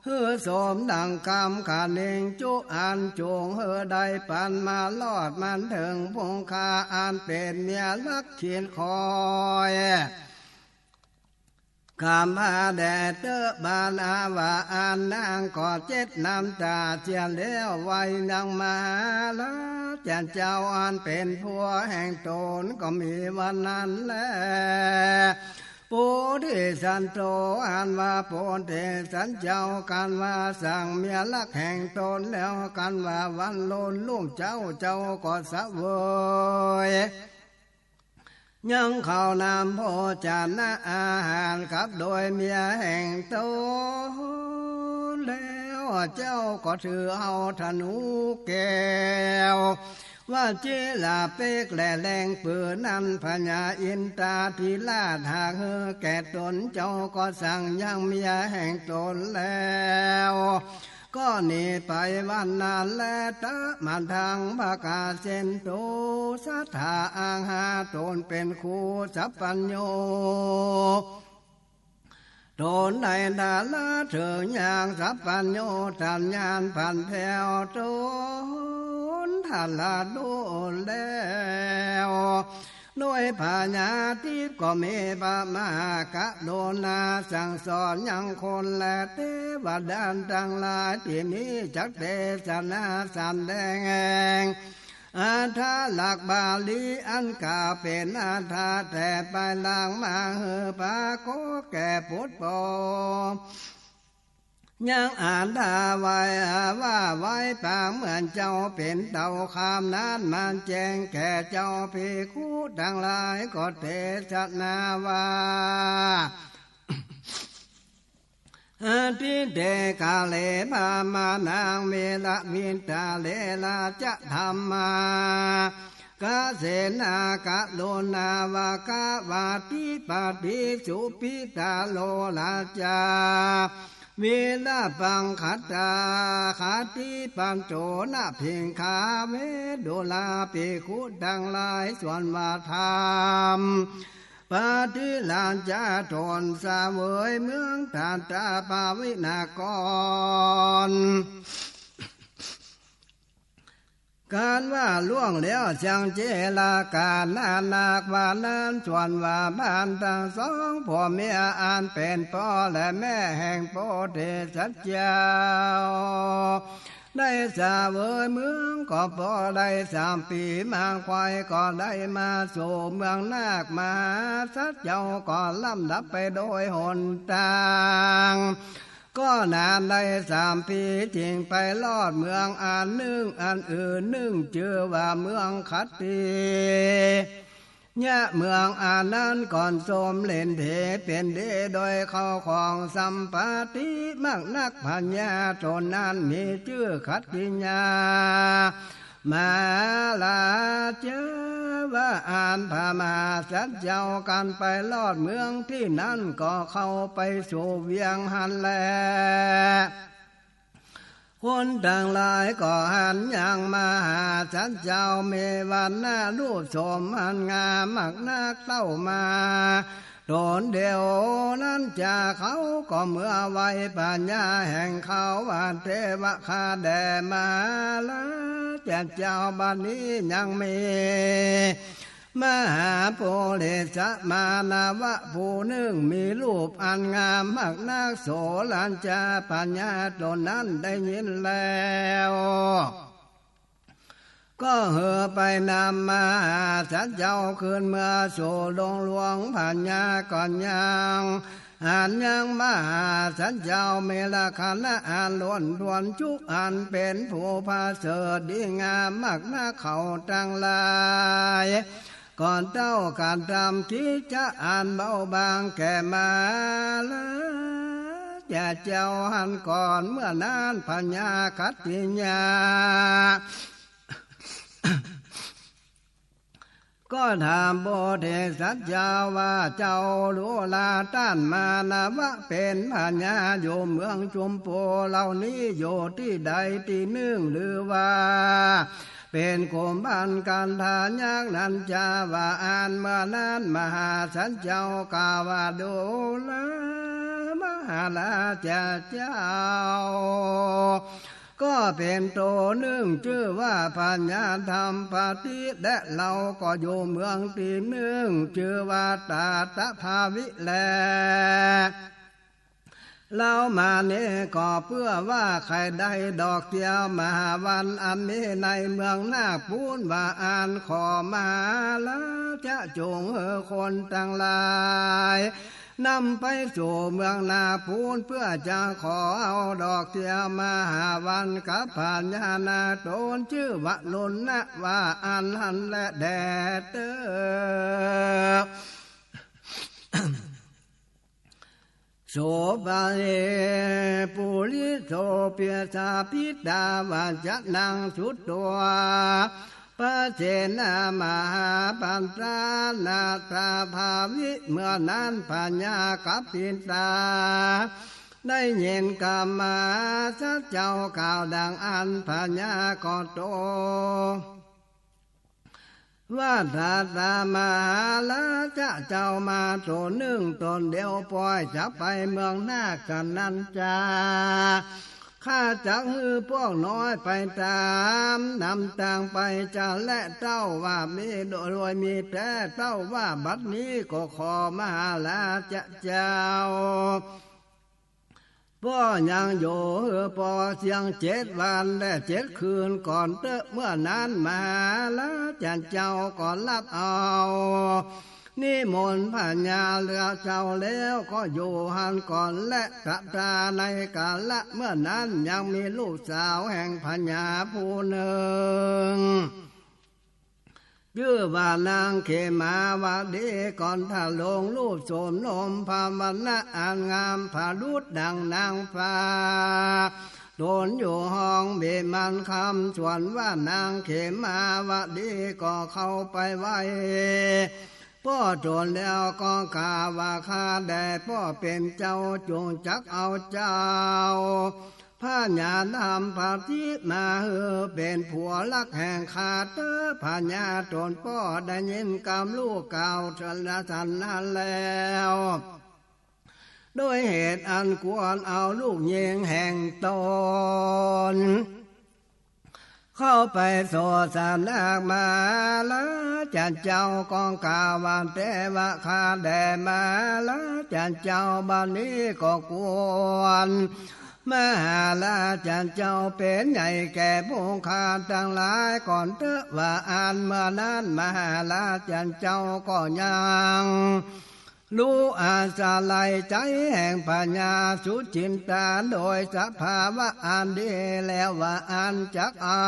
หื้อสมดังกำขะเน่งจุอันจุ่งหื้อได้ปันมารอดมันเถิงพุงคาอันเป๋นเมียฮักเคียงคอย กำพาแด่เต๊อะ บาดาว่าอั้นนางก็เจ็ดน้ำต๋าเสียแล้ว ไหว้ยังมหาราชเจ้าอันเป๋นผัวแห่งต๋นก็มีวันนั้นแล ปุติสัตว์โต อันว่าปุติสัตว์เจ้า คันว่าสังเมียฮักแห่งต๋นแล้ว คันว่าวันโลนลูกเจ้า เจ้าก็เสวย ยังข้าวน้ำโภชนะอาหารกับโดยเมียแห่งต๋นแล้ว เจ้าก็ถือเอาธนูแก้ว วจิราเป๊กและแหลงปืนนั้น พญาอินทราธิราชหากหื้อแก่ต๋น เจ้าก็สั่งยังเมียแห่งต๋นแล้ว ก็หนีไปวันนั้นแล ตะมะทังภะคะเสนโต สัตถาอังหา ต๋นเป๋นครูสัพพัญญู ต๋นได้ดาราเถิงอย่างสัพพัญญู ตัญญาณผันแผ้วต๋นทะละลุแล้ว โดยพญาทิพย์ก็มีพระมหากรุณาสั่งสอนยังคนและเตวดาตังหลายตี้นี้จักเตสนาสำแดงอัฏฐะหลักบาลีอันกล่าวเป๋นอัฏฐะแต่ไปหลังมาหื้อปรากฏแก่ปุถโธ ยังอัฏฐะไว้ว่าไว้ปางเหมือนเจ้าเป๋นเต่าคำนั้นมันแจ้งแก่เจ้าภิกขุตังหลายก็เตสนาว่า อทิเตกาเล พามานัง เวระมิตาเร ราชธัมมา กาเสนากรุณาวากาวาติปาติสุปิตาโล ราชา วิรัปปังคตา ขัตติปัญโจ นภิกขาเว ดูราภิกขุตังหลาย ส่วนว่าธรรม ปฏิรัจจะตนเสวยเมือง ทัตตาภาวินากร กันว่าล่วงแล้วเสี้ยงเจรกานานักว่านั้น ส่วนว่าบ้านตังสองผัวเมียอันเป๋นป้อและแม่แห่งโพธิสัตว์เจ้า ได้เสวยเมืองก็ปอได้สามปี๋ มาควายก็ได้มาสู่เมืองนาค มหาสัตว์เจ้าก็ลำดับไปโดยหนตาง ก็นานได้สามปี๋ จึงไปรอดเมืองอันนึ่ง อันอื่นนึ่ง จื้อว่าเมืองขัตติยะ เมืองอันนั้นก่อนส้มเหลนเถเป๋นดีโดยเข้าของสัมปติมากนัก พญาต๋นนั้นมีจื้อขัตติยะ มหาราชะ ว่าอั้น พระมหาสัตว์เจ้ากันไปรอดเมืองตี้นั้นก็เข้าไปสู่เวียงหั้นแล คนตังหลายก็หันยังมหาสัตว์เจ้ามีวรรณะรูปโฉมอันงามมากนักเต้ามา ต๋นเดียวนั้นจา เขาก็เมือไหว้พญาแห่งเขาว่า เทวะข้าแด่มหาราชะเจ้า บัดนี้ยังมีมหาปุริสะมานวะผู้นึ่ง มีรูปอันงามมากนัก โสรัญจา พญาต๋นนั้นได้ยินแล้ว ก็เฮอไปนำมหาสัตว์เจ้าคืนเมือสู่โรงหลวง พญาก็ยังหันยังมหาสัตว์เจ้ามีลักษณะอันล้นถ้วนจุอันเป๋นผู้ประเสริฐดีงามมากนัก เขาตังหลาย ก็เต้ากระทำกิจจะอันเบาบางแก่มหาราชะเจ้าหั้นก่อน เมื่อนั้นพญาขัตติยะ ก็ถามโพธิสัตว์เจ้าว่า เจ้าดูราต้านมานวะเป๋นพญาอยู่เมืองจุมพูเหล่านี้อยู่ตี้ใดตี้นึ่ง หรือว่าเป๋นขุมพันธ์กันทายักษ์นั้นจา ว่าอั้น เมื่อนั้นมหาสัตว์เจ้ากล่าวว่า ดูรามหาราชะเจ้า ก็เป๋นโตนึ่งจื้อว่าพญาธรรมปติ และเฮาก็อยู่เมืองตี้นึ่งจื้อว่าทัตตภาวิแล เฮามานี้ก็เปื้อว่าใค่ได้ดอกเตียวมหาวัณอันมีในเมืองนาคปูน ว่าอั้น ขอมหาราชะจงหื้อคนตังหลาย นำไปสู่เมืองนาคปูน เปื้อจะขอเอาดอกเตียวมหาวัณกับพญานาคต๋นจื้อวรุณนะ ว่าอั้นหั้นแลแด่เต๊อ โสภะเย ปุริโส เปียสาพิตาวาจานังสุตวา พระเสนามหาปัตตานาถาภาวิ เมื่อนั้นพญากัปปิตา ได้ยินกำมหาสัตว์เจ้ากล่าวดังอั้น พญาก็ตรัสว่า ทัตตามหาราชะเจ้ามาโตนึ่งต๋นเดียว ป้อยจะไปเมืองนาคสันนันจา ข้าจักหื้อพวกน้อยไปต๋ามนำตางไปจา และเต้าว่ามีโดยมีแต๊ เต้าว่าบัดนี้ก็ขอมหาราชะเจ้า ป้อยังอยู่หื้อป้อเสี้ยงเจ็ดวันและเจ็ดคืนก่อนเต๊อะ เมื่อนั้นมหาราชะเจ้าก็รับเอา นิมนต์พญาเจ้าแล้วก็อยู่หั้นก่อน และตราในกาละเมื่อนั้นยังมีลูกสาวแห่งพญาผู้นึ่ง จื้อว่านางเขมาวดี ก่อนทะลงรูปโสมนมภาวนาอันงามผะดุจดังนางฟ้า ต๋นอยู่ห้องวิมานคำ ส่วนว่านางเขมาวดีก็เข้าไปไหว้ ป้อตนแล้วก็กล่าวว่า ข้าแด่ป้อเป๋นเจ้า จงจักเอาเจ้า พญาธรรมปฏิมาหื้อเป๋นผัวรักแห่งข้าเต๊อะ พญาต๋นป้อได้ยินกำลูกกล่าวเถิดสันนั้นแล้ว ด้วยเหตุอันควรเอาลูกญิงแห่งต๋น เข้าไปโสดสนัก มหาราชเจ้าก็กล่าวว่า แต่ว่าข้าแด่มหาราชเจ้า บัดนี้ก็ควร มหาราชเจ้าเป๋นใหญ่แก่พวกข้าตังหลายก่อนเต๊อะ ว่าอั้น เมื่อนั้นมหาราชเจ้าก็ยัง ฮู้อาสาไลใจ๋แห่งพญาสุจินตา โดยสภาวะอันดีแล้ว ว่าอั้น จักเอา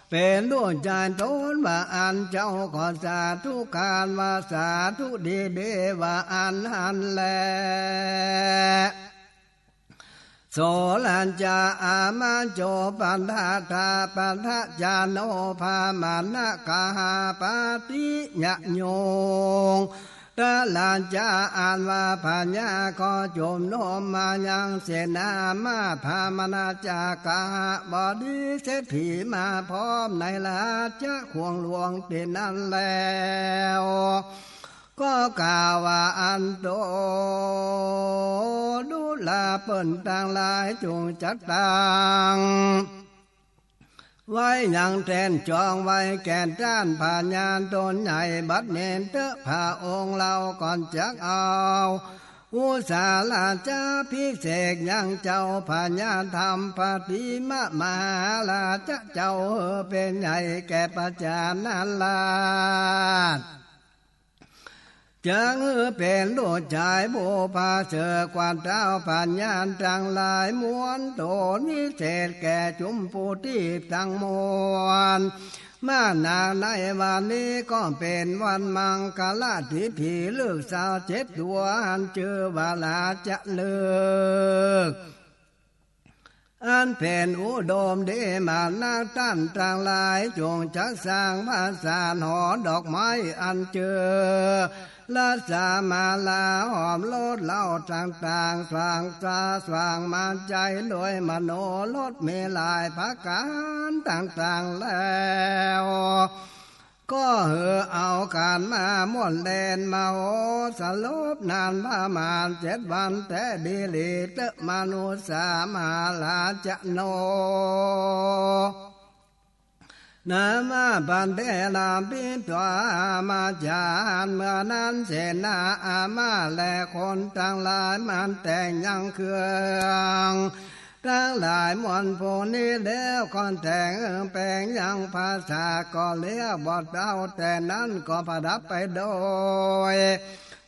เป๋นลูกจายต๋น ว่าอั้น เจ้าก็สาธุก๋านว่า สาธุดีๆ ว่าอั้นหั้นแล โสรัญจะ อามาโจ ปันทะทา ปันทะจาโน พามานะกะหา ปาติยะโยง ตะรัญจะ อันว่าพญาก็จุมนุมมายังเสนามาตย์ พามานะจะกะหะ บดีเศรษฐีมาพร้อมในราชควังหลวงตี้นั้นแล้ว ก็กล่าวว่า อันโต ดูราเปิ้นตังหลาย จงจักตั้งไว้ยังแต้นจองไว้แก่ต้านพญาต๋นใหญ่ บัดนี้เต๊อะ พระองค์เฮาก่อนจักเอา อุสาราชาภิเษกยังเจ้าพญาธรรมปฏิมา มหาราชเจ้าหื้อเป๋นใหญ่แก่ประชาราษฎร์ จักหื้อเป๋นลูกจายผู้ประเสริฐกว่าเต้าพญาตังหลายมวล ต๋นวิเศษแก่จุมผู้ตี้ตังมวล มานาในวันนี้ก็เป๋นวันมังคละ ตี้ผีฤกษ์เศร้าเจ็ดตั๋ว อันจื้อว่าราชะฤกษ์ อันเป๋นอุดมดีมานัก ต้านตังหลายจงจักสร้างปราสาทหอดอกไม้ อันจื้อรัสมาลาหอมรสเหล้าต่างๆ สว่างต๋าสว่างมาใจ๋โดยมโนรสมีหลายประก๋านต่างๆ แล้ว ก็หื้อเอาก๋านมาม่วนเล่นมโหสลพนานประมาณเจ็ดวันแต๊ดีหลีเต๊อะ มนุสสา มหาราชะโน นามาปันเต ลาภิตวา อามาจาร เมื่อนั้นเสนาอามาตย์และคนตังหลายมันแต่งยังเครื่อง ตังหลายมวลผู้นี้แล้ว ก็แต่งแป๋งยังปราสาท ก็เรียกบ่าเต๊า แต่นั้นก็ประดับไปโดย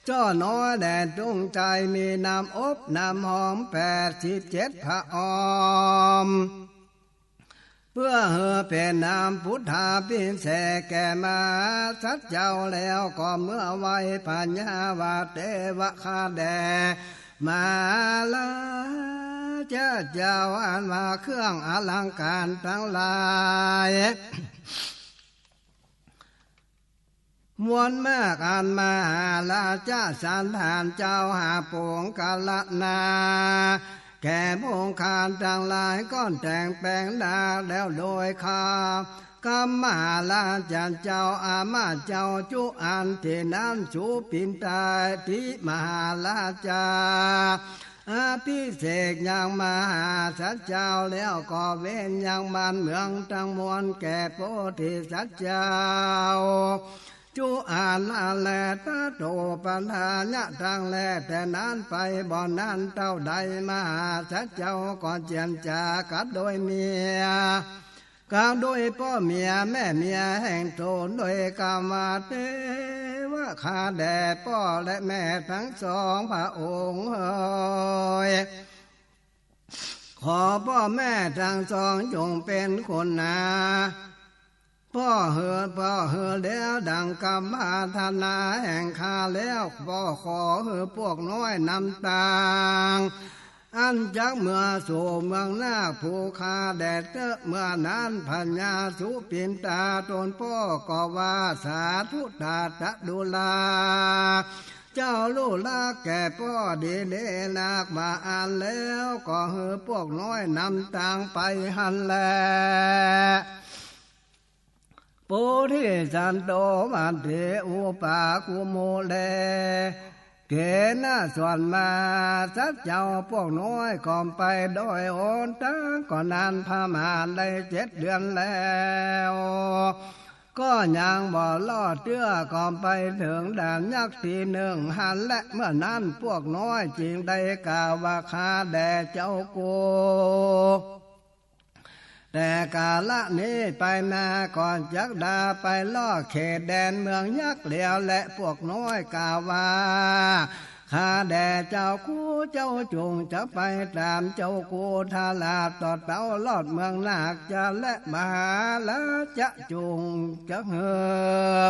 จ้อน้อยและตุ้งใจ๋ มีน้ำอบน้ำหอมแปดสิบเจ็ดพระออม เปื้อหื้อเป๋นน้ำพุทธาภิเษกแก่มหาสัตว์เจ้า แล้วก็เมื่อไหว้พญาว่า แต่ว่าข้าแด่ มหาราชเจ้า อันว่าเครื่องอลังก๋ารตังหลาย มวลมาก อันมหาราชสัณฐานเจ้าหาปุงกะละนา แก่ปุงคาตังหลาย ก็แต่งแป๋งนาแล้วโดยคา กำมหาราชเจ้า อามาตย์เจ้าจุอันตี้นั้น สูปินตาติมหาราชา อภิเษกยังมหาสัตว์เจ้า แล้วก็เว้นยังบ้านเมืองตังมวลแก่โพธิสัตว์เจ้า จุอันนั้นแล ตะโตปัฏฐายะตังแล แต่นั้นไปบ่นั้นเต้าใด มหาสัตว์เจ้าก็เจียรจากัดโดยเมีย กัดโดยป้อเมียแม่เมียแห่งต๋น โดยกำว่า เตวะ ข้าแด่ป้อและแม่ตังสองพระองค์เอย ขอป้อแม่ตังสองจงเป๋นคนนา ป้อหื้อ ป้อหื้อแล้วดังกำปรารถนาแห่งข้าแล้ว ป้อขอหื้อพวกน้อยนำตาง เ อันจักเมือสู่เมืองนาคภูคาแด่เต๊อะ เมื่อนั้นพญาสุปินตาตนป้อก็ว่า สาธุตาตะดูรา เจ้าลูกรักแก่ป้อดีเลนัก ว่าอั้นแล้วก็หื้อปวกน้อยนำตางไปหั้นแล ปุริสันโต ภันเต อุปาคุโม แล เกณะส่วนมา สัตว์เจ้าปวกน้อยก็ไปโดยหนตาง ก็นานประมาณได้เจ็ดเดือนแล้ว ก็ยังบ่รอดเตื้อ ก็ไปเถิงด่านยักษ์ตี้นึ่งหั้นแล เมื่อนั้นปวกน้อยจึงได้กล่าวว่า ข้าแด่เจ้ากู แต่กาละนี้ไปมาก็จักดาไปลอดเขตแดนเมืองยักษ์แล้วแล ปวกน้อยกล่าวว่า ข้าแด่เจ้ากู เจ้าจงจักไปต๋ามเจ้ากู ถ้าลาดตอดเต้าลอดเมืองนาคจะแล มหาราชะจงจักหื้อ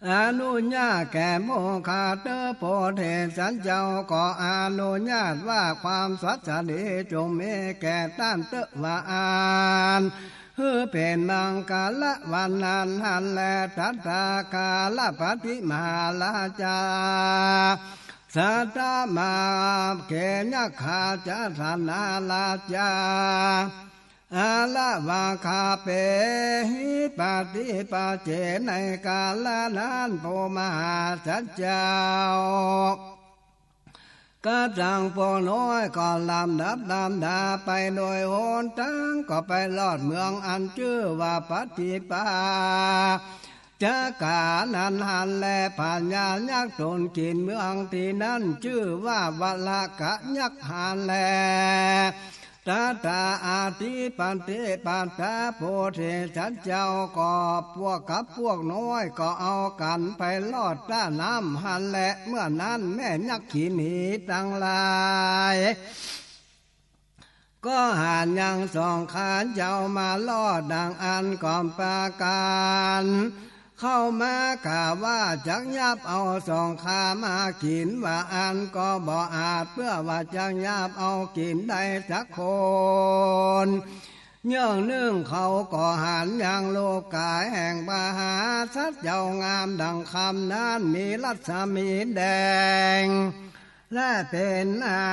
อนุญาตแก่โมคคัลลานะ ปุริสันเจ้าก็อนุญาตว่า ความสวัสดีจงมีแก่ต้านเต๊อะ ว่าอั้น หื้อเป๋นมังคละวันนั้นหั้นแล ตถาคตปฏิมหาราชา สัตตมะเขยักขาจะสนาราชา อาละวะคาเปหิ ปฏิปัจเจ ในกาละนั้น ปุริสันเจ้า กะจั่งปวกน้อยก็ลำดับลำดาไปโดยหนตาง ก็ไปลอดเมืองอันจื้อว่าปัตถิปา จักขานั้นหั้นแล พญายักษ์ตนกิ๋นเมืองตี้นั้นจื้อว่าวรากะยักษ์หั้นแล ตถาอธิปัตติปัตตา ปุริสันเจ้าก็ปวกกับปวกน้อยก็เอากั๋นไปลอดต้าน้ำหั้นแล เมื่อนั้นแม่ยักขีหนีตังหลาย ก็หันยังสองข้าเจ้ามารอดดังอั้นก็ปากั๋นเข้ามากล่าวว่า จักยับเอาสองข้ามากิ๋น ว่าอั้นก็บ่อาจเปื้อว่าจักยับเอากิ๋นได้สักคน เยื่องนึ่งเขาก็หันยังรูปก๋ายแห่งมหาสัตว์เจ้างามดังคำนั้น มีรัศมีแดง และเป๋นอั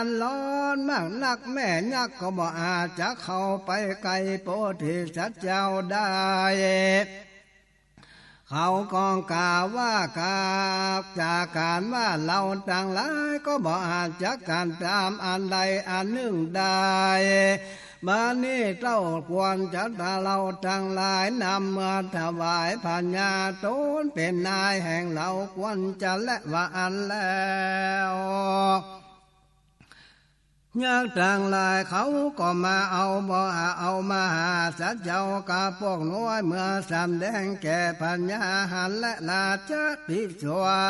นร้อนมากนัก แม่ยักษ์ก็บ่อาจจะเข้าไปใก้ปุริสันเจ้าได้ เขาก็กล่าวว่า จากก๋านว่าเฮาตังหลายก็บ่อาจจะกั๋นต๋ามอันใดอันนึ่งได้ บัดนี้เต้าควรจะเฮาตังหลายนำเมือถวายพญาต๋นเป๋นนายแห่งเฮาควรจะแล ว่าอั้นแล้ว ยักษ์ตังหลายเขาก็มาเอาบ่เอามหาสัตว์เจ้ากับปวกน้อย เมื่อสำแดงแก่พญาหั้นแล ราชาธิสวา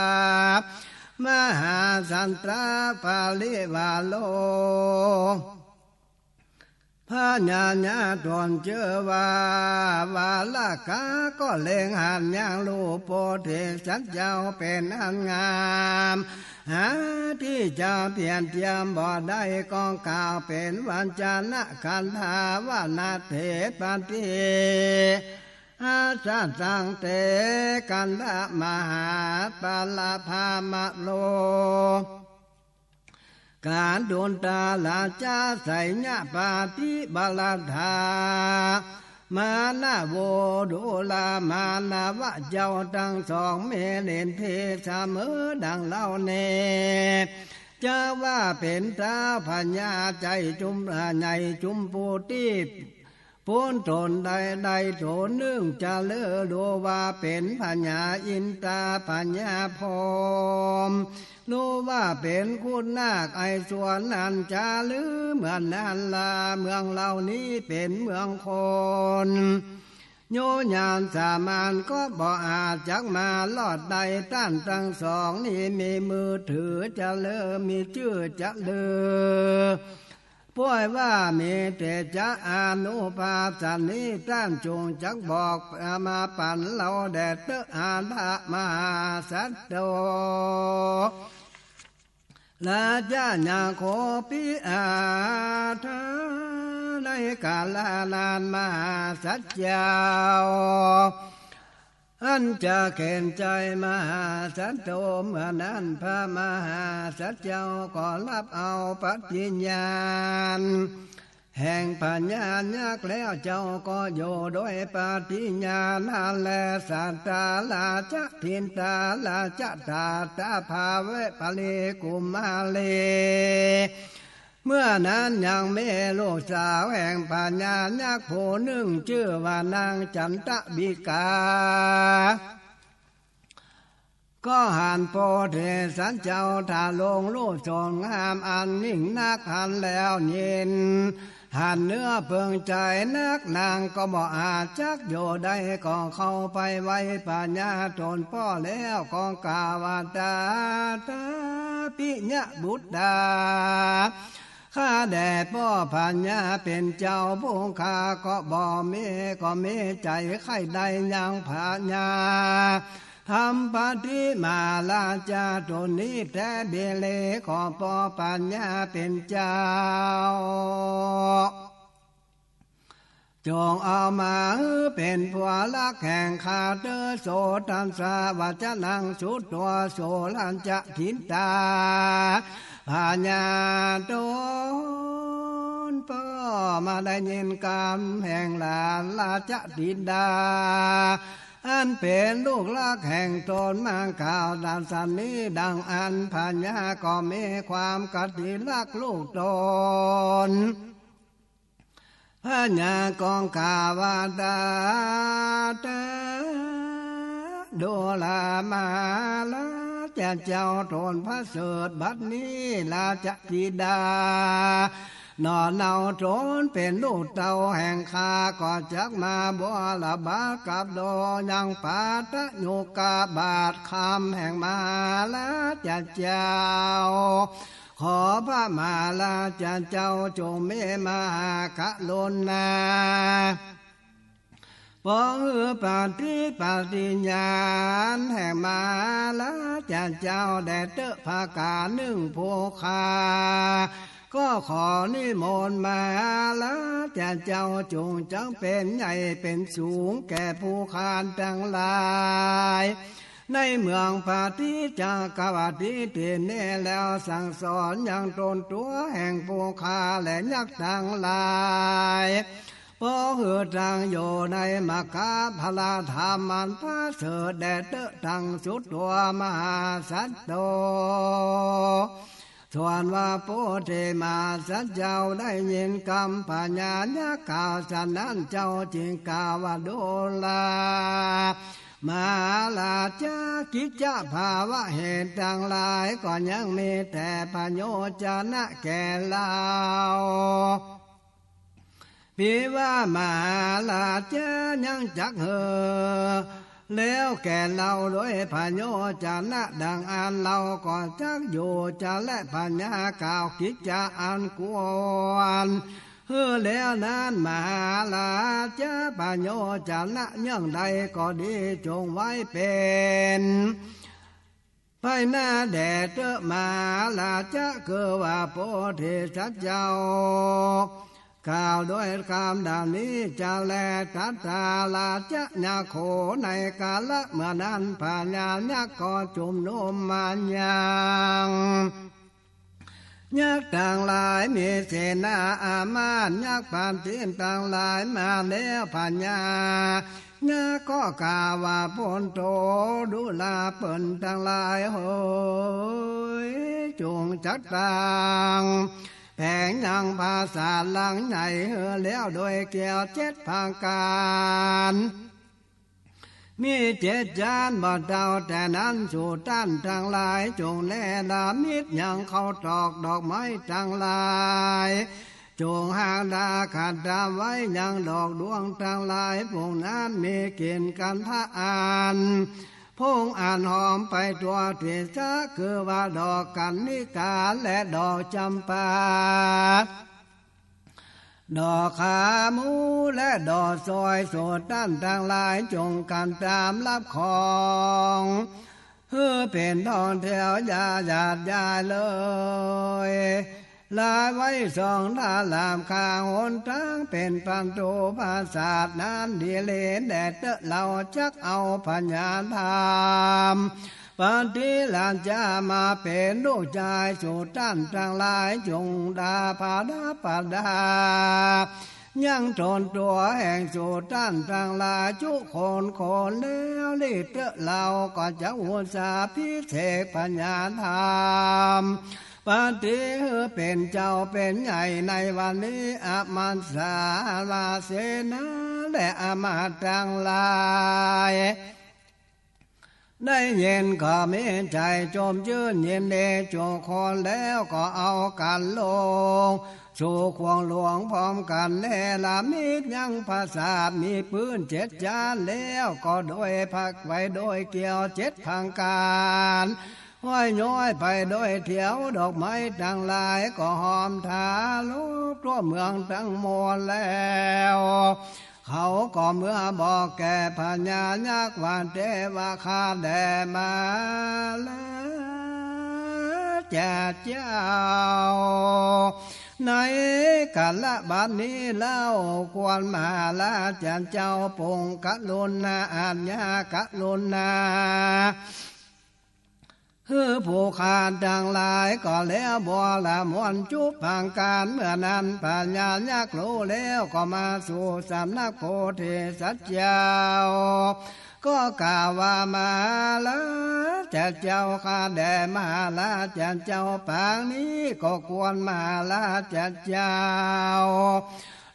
มหาสันตราปริวาโร พญาญาต๋นจื้อว่าวรากะก็เล็งหันยังรูปปุริสันเจ้าเป๋นอันงาม หาตี้จะเปรียบเทียบบ่ได้ ก็กล่าวเป๋นวจนะคันธาว่า นะเถปฏิ อัสสังเต คันธะมหาปะละพามะโล กาดุนตาราชาไสยะปาติบาลธา มานะโว ดูรามานะวะเจ้าตังสอง มีเล่นตี้เสมอดังเฮานี้ จะว่าเป๋นท้าวพญาใหญ่จุม อ่า ใหญ่จุมพูตี้ ปูนต๋นใดๆ ต๋นนึ่งจะเลิศ หรือว่าเป๋นพญาอินทา พญาพรหม หรือว่าเป๋นขุนนาคไอสวรรค์นั้นจะหรือ เมื่อนั้นลา เมืองเฮานี้เป๋นเมืองคน โยญาณสามัญก็บ่อาจจักมารอดได้ ต้านตังสองนี้มีมือถือจะเลิศ มีจื้อจะเลิศ ป้วยว่ามีเตจะอานุภาพสันนี้ ต้านจงจักบอกมาปันเฮาแด่เต๊อะ อาทะมหาสัตโต ราชะนาโคปิอาถา ในกาละนั้นมหาสัตว์เจ้า อันจะเข็ญใจ๋มหาสัตว์โต เมื่อนั้นพระมหาสัตว์เจ้าก็รับเอาปฏิญาณ แห่งพญายักษ์แล้ว เจ้าก็อยู่โดยปฏิญาณนั้นแล สัตตาราชะ ทินตาราชะ ตาตาภาเวปะเรกุมารี เมื่อนั้นยังมีลูกสาวแห่งพญายักษ์ผู้นึ่ง จื้อว่านางจันตะบิกา ก็หันโพธิสัตว์เจ้าทรงรูปสง่ามอันยิ่งนัก หันแล้วยิน หันเนื้อเปิงใจ๋นัก นางก็บ่อาจจักอยู่ได้ ก็เข้าไปไหว้พญาต๋นป้อแล้ว ก็กล่าวว่า ตาตาปิยะบุตตา ข้าแด่ป้อพญาเป๋นเจ้า ผู้ข้าก็บ่มี ก็มีใจ๋ใค่ได้ยังพญา ธรรมปฏิมาราชาต๋นนี้แต๊ บิเล ขอป้อพญาเป๋นเจ้า จงเอามาหื้อเป๋นผัวฮักแห่งข้าเต๊อะ โสตัสสะ วะจะนัง สุตวา โสราชะ ทินตา พญาต๋นป้อมาได้ยินกำแห่งหลานราชธิดา อันเป๋นลูกฮักแห่งต๋นมากล่าวดังสันนี้ ดังอั้นพญาก็มีความกติฮักลูกต๋น พญาก็กล่าวว่า ตาตา ดูรามาราชเจ้าต๋นประเสริฐ บัดนี้ราชธิดา หนอเนาต๋นเป๋นลูกเต้าแห่งข้า ก็จักมาบวรบาทกับโดยังปาตะโยกบาทคำแห่งมหาราชเจ้า ขอพระมหาราชเจ้าจงมีมหากรุณา ปองหื้อปฏิ ปฏิญาณแห่งมหาราชเจ้าแด่เต๊อะ ผะก๋านึ่งผู้ข้า ก็ขอนิมนต์มหาราชเจ้าจงจักเป๋นใหญ่เป๋นสูงแก่ผู้ข้าตังหลาย ในเมืองปฏิจักรวรรดิตี้นี้แล้วสั่งสอนยังต๋นตั๋วแห่งผู้ข้าและยักษ์ตังหลาย ปองหื้อตั้งอยู่ในมรรคผลธรรมอันประเสริฐแด่เต๊อะตังสุตวามหาสัตว์โต ส่วนว่าโพธิมหาสัตว์เจ้าได้ยินกำพญายักษ์กล่าวสันนั้น เจ้าจึงกล่าวว่า ดูรามาราชะ กิจจะภาวะเหตุตังหลายก็ยังมีแต่ผะโยชนะแก่เฮา ภิวะมหาราชะ ยังจักหื้อแล้วแก่เฮาโดยผะโยชนะ ดังอั้นเฮาก็จักอยู่จะแล พญากล่าวกิจจะอันควรหื้อแล้วนั้น มหาราชะ ผะโยชนะเยื่องใดก็ดี จงไว้เป๋น ภายหน้าแด่เต๊อะมหาราชะ คือว่าโพธิสัตว์เจ้า กล่าวโดยกำดังนี้จะแล สัตตาราชะนาโค ในกาละเมื่อนั้นพญายักษ์ก็จุมนุมมายัง ยักษ์ตังหลายมีเสนาอามาตย์ ยักษ์ปาฏิตังหลายมาแล้ว พญายักษ์ก็กล่าวว่า ปุตโธ ดูราเปิ้นตังหลายเหย จงจักตั้งแผงยังปราสาทหลังใหญ่หื้อแล้วโดยแก้วเจ็ดประก๋าน มีเจ็ดจานบ่เต้าแต่นั้น สูต้านตังหลายจงเนรมิตยังข้าวตอกดอกไม้ตังหลาย จงหากดาขัดดาไว้ยังดอกดวงตังหลาย พวกนั้นมีกลิ่นกันทะอัน พงอันหอมไปทั่วทิศ คือว่าดอกกัณฑิกาและดอกจำปา ดอกขาหมูและดอกสร้อย สูต้านตังหลายจงกันตามรับของ หื้อเป๋นท่องเที่ยวยาหยาดยายเลย หลายไว้สองตะหล่ำข้างหนตาง เป๋นประตูปราสาทนั้นดีเล แด่เต๊อะเฮาจักเอาพญาธรรม ปฏิรัจจามาเป๋นลูกจาย สูต้านตังหลายจุ่งดาปาดาปาดา ยังต๋นตั๋วแห่งสูต้านตังหลายจุคนคนแล้ว ลีเต๊อะเฮาก็จะอุตสาหะพิเศษพญาธรรม ปฏิหื้อเป๋นเจ้าเป๋นใหญ่ในวันนี้ อมัสสา ลาเสนา และอำมาตย์ตังหลาย ได้ยินก็มีใจ๋จมจื้นยินดีจุคนแล้ว ก็เอากั๋นลงสู่ขว้างหลวงพร้อมกั๋น เนรมิตยังปราสาทมีปื๊นเจ็ดจ๊าน แล้วก็โดยผักไว้โดยเกลี้ยวเจ็ดผางก๋าน ห้อยย้อยไปโดยเถียว ดอกไม้ตังหลายก็หอมถาลบทั่วเมืองตังมวลแล้ว เขาก็เมือบอกแก่พญายักษ์ว่า แต่ว่าข้าแด่มหาราชเจ้า ในกาละบัดนี้เล่า ควรมหาราชเจ้าปรงกรุณา อาญากรุณา หื้อผู้ข้าตังหลายก็แล้วบัวละมวลจุผางก๋าน เมื่อนั้นพญายักษ์ฮู้แล้วก็มาสู่สำนักโพธิสัตว์เจ้า ก็กล่าวว่ามหาราชเจ้าข้าแด่มหาราชเจ้า ปางนี้ก็ควรมหาราชเจ้า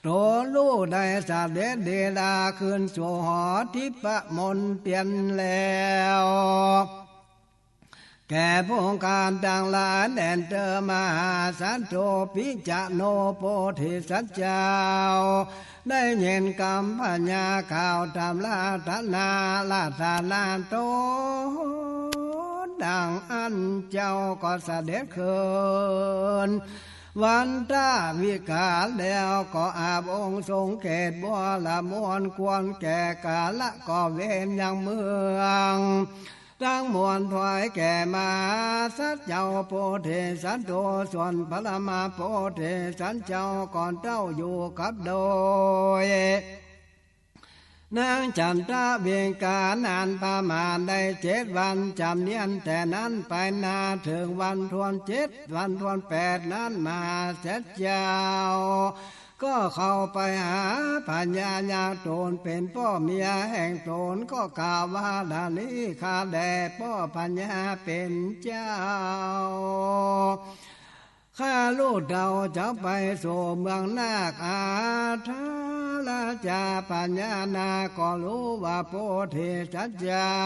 ต๋นฮู้ได้เสด็จดีลาคืนสู่หอทิพย์มนเตียนแล้ว แก่ผู้ข้าตังหลายแด่นเต๊อะมหาสัตว์โต ปิจะโน โพธิสัตว์เจ้า ได้ยินกำพญากล่าวตำราตนาราธนาต๋นดังอั้น เจ้าก็เสด็จคืนวันทวิหารแล้ว ก็อาบองค์ทรงเกศบัวละมวล ควรแก่กาละก็เวนยังเมือง ตังมวลถวายแก่มหาสัตว์เจ้าโพธิสัตว์โต ส่วนพระมหาโพธิสัตว์เจ้าก็เต้าอยู่กับโดย นางจันทวิกา นานประมาณได้เจ็ดวัน จำเนียนแต่นั้นไปนา เถิงวันทวนเจ็ด วันทวนแปดนั้น มหาสัตว์เจ้า ก็เข้าไปหาพญายักษ์ต๋นเป๋นป้อเมียแห่งต๋น ก็กล่าวว่า ดานี้ข้าแด่ป้อพญาเป๋นเจ้า ข้าลูกเต้าจะไปสู่เมืองนาคอาทาราชา พญานาคก็ฮู้ว่าโพธิสัตว์เจ้า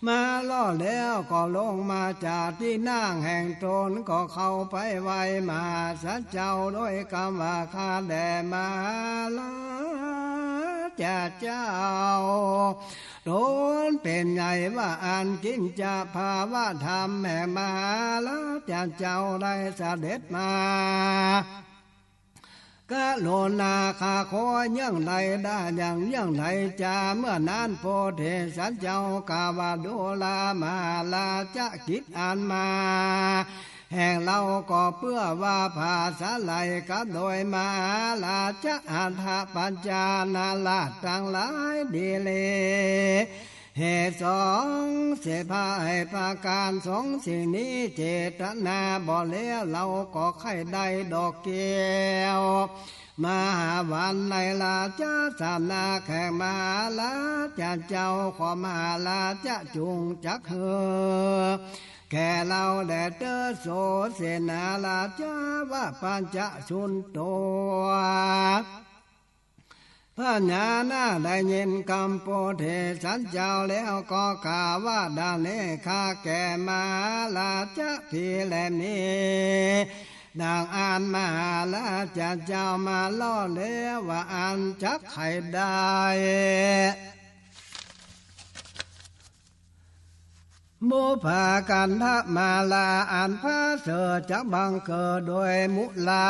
มาลอดแล้วก็ลงมาจากตี้นั่งแห่งต๋น ก็เข้าไปไหว้มหาสัตว์เจ้าโดยกำว่า ข้าแด่มหาราชเจ้า ต๋นเป๋นใหญ่ว่าอั้น กิจจภาวธรรมแห่งมหาราชเจ้าได้เสด็จมา กรุณาข้าขอเยื่องใดได้อย่างเยื่องใดจา เมื่อนั้นโพธิสัตว์เจ้ากล่าวว่า ดูรามาราชกิจอันมาแห่งเฮาก็เปื้อว่าผาสาไลกับโดยมหาราชอัฏฐปัจจานาราชตังหลายดีเล เหตุสองเสพาให้ประก๋านสองสิ่งนี้ เจตนาบ่แล้วเฮาก็ใค่ได้ดอกแก้วมหาวันในราชสำนักแห่งมหาราชเจ้า ขอมหาราชจุ่งจักหื้อแก่เฮาแด่เต๊อะ โสเสนาราชา ว่าปัญจสุนโต พญานาคได้ยินกำโพธิสัตว์เจ้าแล้วก็กล่าวว่า ดานี้ข้าแก่มหาราชพีแลนี้ ดังอันมหาราชเจ้ามาลอดแล้วว่าอั้นจักใค่ได้ บุพกันธมาลาอันผาเสริฐจักบังเกิดโดยมุลา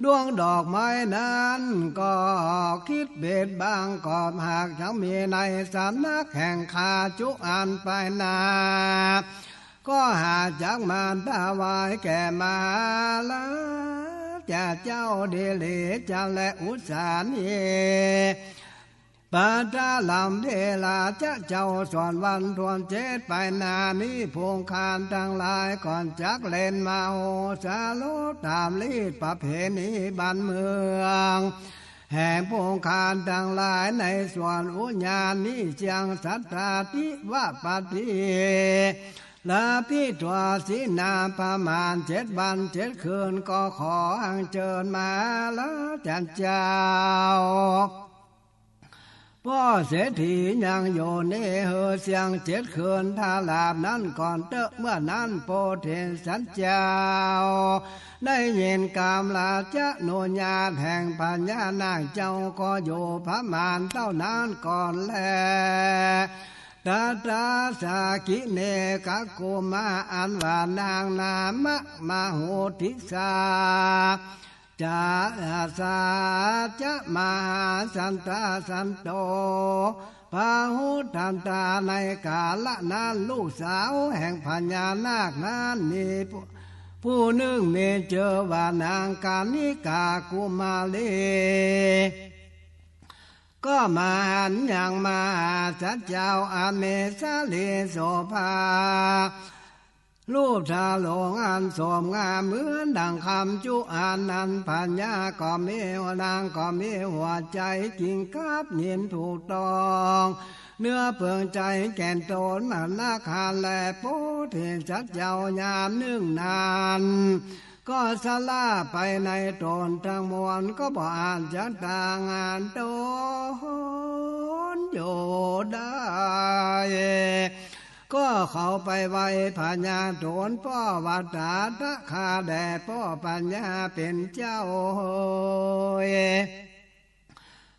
ดวงดอกไม้นั้นก็คิดเบดบาง ก็หากยังมีในสำนักแห่งข้าจุอันไปนา ก็หากจักมาถวายแก่มหาราชเจ้าดีหลีจะแลอุสานี ปัตตะลัมเพราชเจ้า ส่วนวันทวนเจ็ดไปนานี้ ผู้คานตังหลายก็จักเล่นมโหสถตามลีตประเพณีบ้านเมือง แห่งผู้คานตังหลายในสวนอุญานี้ เสียงสัตตาทิวปฏิ ลาภิตวาสีนาประมาณเจ็ดวันเจ็ดคืน ก็ขออัญเจิญมหาราชเจ้า ป้อเศรษฐียังอยู่นี้ หื้อเสี้ยงเจ็ดคืนทราบนั้นก่อนเต๊อะ เมื่อนั้นโพธิสัตว์เจ้า ได้ยินกำราชโอวาทแห่งพญานาคเจ้า ก็อยู่ประมาณเต้านั้นก่อนแล ตัตถาสากิเนกกุมมา อันว่านางนามะมโหติสา จาสาจะมหาสันตาสันโต พาหุทันตา ในกาละนั้นลูกสาวแห่งพญานาคนั้นมีผู้ ผู้หนึ่งมีจื้อว่านางกานิกากุมารี ก็มาหันยังมหาสัตว์เจ้าอันมีสรีโสภา รูปทรงอันโสมงามเหมือนดังคำจุอันนั้น พญาก็มี นางก็มีหัวใจ๋กิ่งกั๊บยินถูกต้อง เนื้อเปิงใจ๋แก่นตนนั้นนักหั้นแล โพธิสัตว์เจ้ายามนึ่งนั้น ก็สละไปในตนทั้งมวล ก็บ่อาจจะตั้งตนอยู่ได้ ก็เข้าไปไหว้พญาทูลป้อว่า ตถาคตา แด่ป้อพญาเป๋นเจ้าเฮย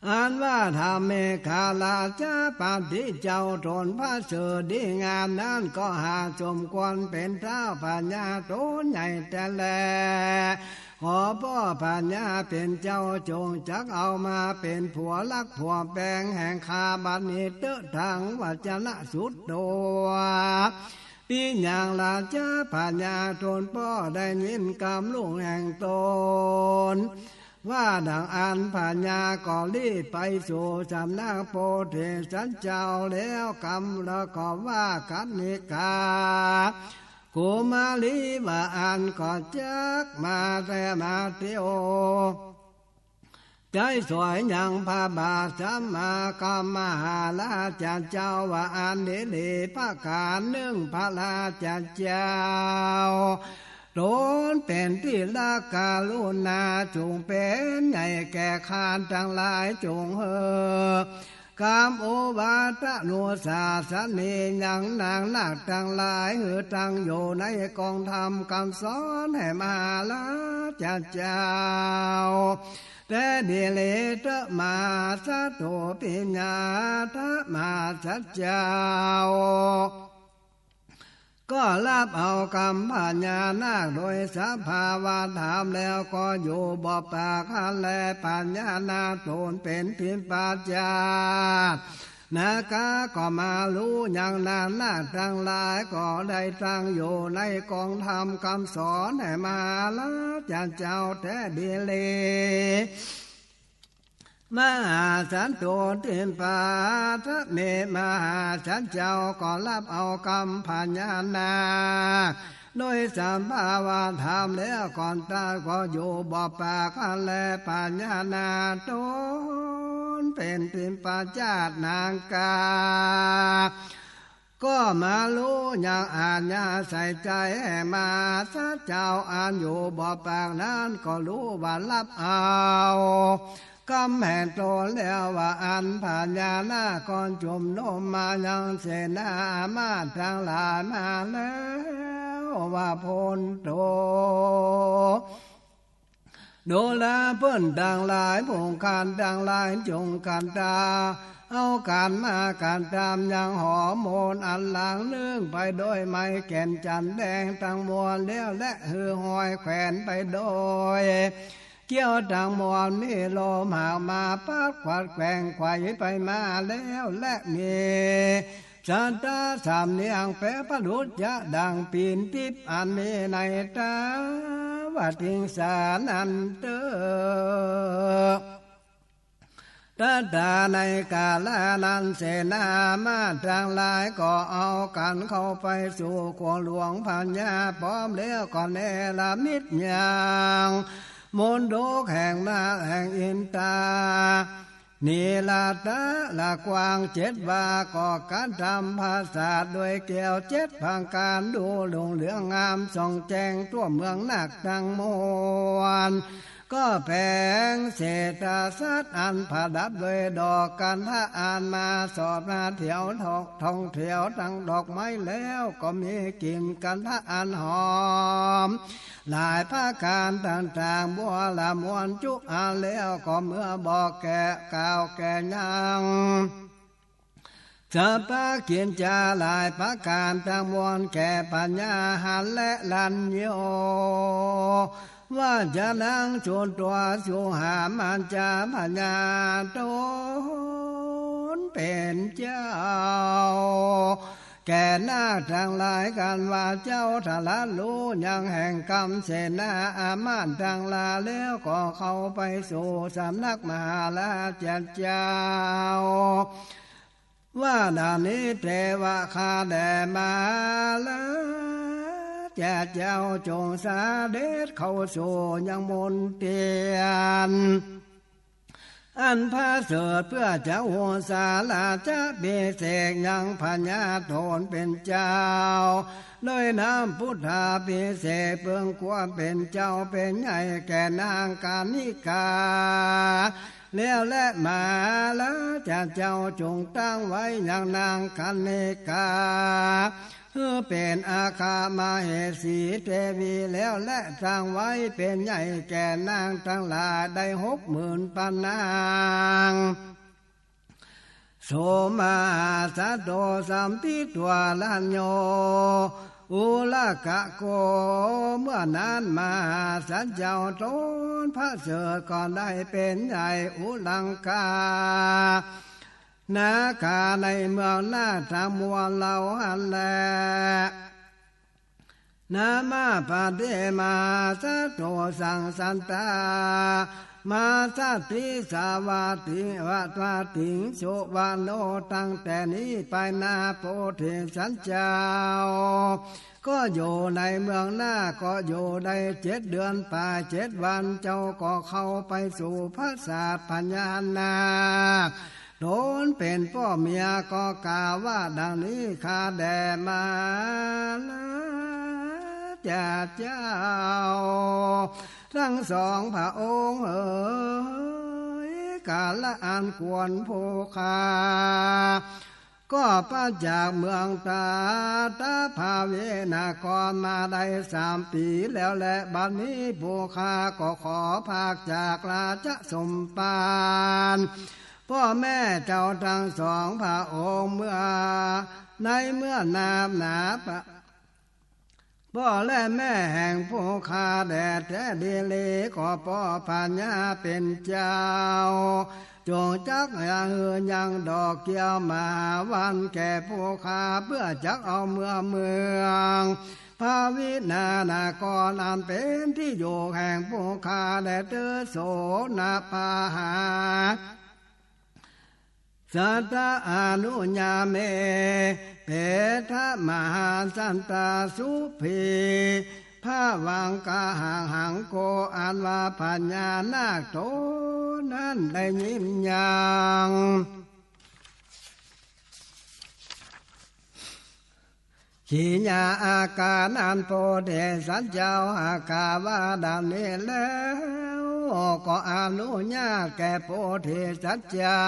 อันว่าถ้าเมขลาชปฏิเจ้าตนพระเสริฐดีงามนั้น ก็หากสมควรเป๋นเต้าพญาตนใหญ่แต๊แล ขอป้อพญาเป๋นเจ้าจงจักเอามาเป๋นผัวฮักผัวแปงแห่งข้าบัดนี้เต๊อะ ทังวจนะสุดตัว ปิยังราชาพญาทูลป้อได้ยินกำลูกแห่งตน ว่าดังอั้นพญาก็รีบไปสู่สำนักโพธิสัตว์เจ้าแล้วกำ แล้วก็ว่ากานิกากุมารีว่าอั้นก็จักมาแต่มาเตียว ใจ๋สวยยังพระบาทสมมาคมหาราชเจ้าว่าอันดีหลีประก๋านนึ่ง พระราชเจ้า ตนเป๋นตี้รักกรุณา จุ่งเป๋นใหญ่แก่ข้าตังหลาย จุ่งหื้อกำโอวาทะอนุสาสนียังนางนาคตังหลาย หื้อตั้งอยู่ในกองธรรมกำสอนแห่งมหาราชเจ้า แต๊ดีหลีเต๊อะ มหาสัตว์ทูลปิยาทะ มหาสัตว์เจ้า ก็ฮับเอากำพญานาคโดยสภาวะธรรมแล้ว ก็อยู่บ่ปากหั้นแล พญานาคทูลเป๋นทิพยาชาติ นาคาก็มาฮู้ยังนางนาคตังหลาย ก็ได้ตั้งอยู่ในกองธรรมกำสอนแห่งมหาราชเจ้าแต๊ดีหลี มหาสัตว์ทูลทิพยาทะ เม มหาสัตว์เจ้าก็ฮับเอากำพญานาคโดยสภาวะธรรมแล้ว ก่อนต๋ายก็อยู่บ่ปากหั้นแล พญานาคทูลเป๋นทิพยาชาตินาคา ก็มาฮู้ยังอาจญาใส่ใจ๋แห่งมหาสัตว์เจ้าอันอยู่บ่ปากนั้น ก็ฮู้ว่าฮับเอากำแห่งตนแล้วว่าอั้น พญานาคก็จุ่มนุมมายังเสนาอามาตย์ตังหลายมาแล้วว่า พุทโธ ดูราเปิ้นตังหลาย ผู้คานตังหลาย จุ่งกันตา เอากันมากันตามยังหอมโหนอันหลางนึ่งไปโดยไม้แก่นจันทน์แดงตังมวลแล้ว และหื้อห้อยแขวนไปโดย เกี้ยวตังมวลมีลมหากมาปั๊บ กวัดแกว่งไขว่ไปมาแล้ว และมีสัตตะสำเนียงแป๋วประดุจจะดังปีนปิ๊บอันมีในตา ว่าติงสานั้นเต๊อะ ตัตถา ในกาละนั้น เสนามาตย์ตังหลายก็เอากั๋นเข้าไปสู่ขัวหลวงพญา พร้อมแล้วก็เนรมิตยังมณฑปแห่งนาคแห่งอินทา เนรตะละกว้างเจ็ดวา ก็กระทำปราสาทด้วยแก้วเจ็ดประก๋าน ดูรุ่งเรืองงามส่องแจ้งทั่วเมืองนาคตังมวล ก็แป๋งเศรษฐาสน์อันประดับด้วยดอกกัณฑะอันมาสอดมาเตียวท่องเตียวตังดอกไม้แล้ว ก็มีกลิ่นกัณฑะอันหอมหลายประก๋านต่างๆ บัวละมวลจุอันแล้ว ก็เมื่อบอกแก่กล่าวแก่ยัง สัพพกิจจาหลายประก๋านตังมวลแก่พญาหันและรัญโญ ว่าจะนังสุตวา สุหามัจจา พญาต๋นเป๋นเจ้า แก่นาคตังหลายกั๋นว่าเจ้า ตรัสฮู้ยังแห่งกำเสนาอามาตย์ตังหลายแล้ว ก็เข้าไปสู่สำนักมหาราชเจ้า ว่าดังนี้เตวะ ข้าแด่มหาราชเจ้า จงเสด็จเข้าสู่ยังมณเฑียรอันประเสริฐ เปื้อจะอุสาราชาภิเษกยังพญาต๋นเป๋นเจ้า โดยน้ำพุทธาภิเษก เปิงความเป๋นเจ้าเป๋นใหญ่แก่นางคณิกา แล้วและมหาราชเจ้าจงตั้งไว้ยังนางคณิกา หื้อเป๋นอัคคมเหสีเตวีแล้ว และตั้งไว้เป๋นใหญ่แก่นางตังหลายได้หกหมื่นปะนาง โสมหาสัตโตสัมภิทวารัญโญ อุรกะโก เมื่อนั้นมหาสัตว์เจ้าต๋นประเสริฐก็ได้เป๋นใหญ่อุรังคา นาคาในเมืองนาคตังมวลเหล่าหั้นแล นะมะปะเท มหาสัตโต สังสัตตา มาสัตติสา วาติง วะวาติง สุวรรณโณ ตั้งแต่นี้ไปนา โพธิสัตว์เจ้า ก็อยู่ในเมืองนาค ก็อยู่ได้เจ็ดเดือนปลายเจ็ดวัน เจ้าก็เข้าไปสู่ปราสาทพญานาค ต๋นเป๋นป้อเมียก็กล่าวว่าดังนี้ ข้าแด่มหาราชเจ้าตังสองพระองค์เอ๋ย กาละอันควรผู้ข้า ก็พรากจากเมืองตาตะภาเวนครมาได้สามปี๋แล้วแล บัดนี้ผู้ข้าก็ขอพรากจากราชสมภาร ป้อแม่เจ้าตังสองพระองค์เมื่อ ในเมื่อนาบหนาปะ ป้อและแม่แห่งผู้ข้าแด่แต๊ดีหลี ก็ป้อพญาเป๋นเจ้า จงจักหื้อยังดอกเกี้ยวมหาวัณแก่ผู้ข้า เปื้อจักเอาเมืองเมือง ภาวินานครอันเป๋นตี้อยู่แห่งผู้ข้าแด่เต๊อะ โสณปาหา สัตตาอนุญาเม เปทะมหาสัตตา สุภี ภาวังกาหัง หังโก อันว่าพญานาคต๋นนั้นได้ยินยัง กิริยาอาก๋านอันโพธิสัตว์เจ้าหากล่าวว่าดังนี้แล้ว ก็อนุญาตแก่โพธิสัตว์เจ้า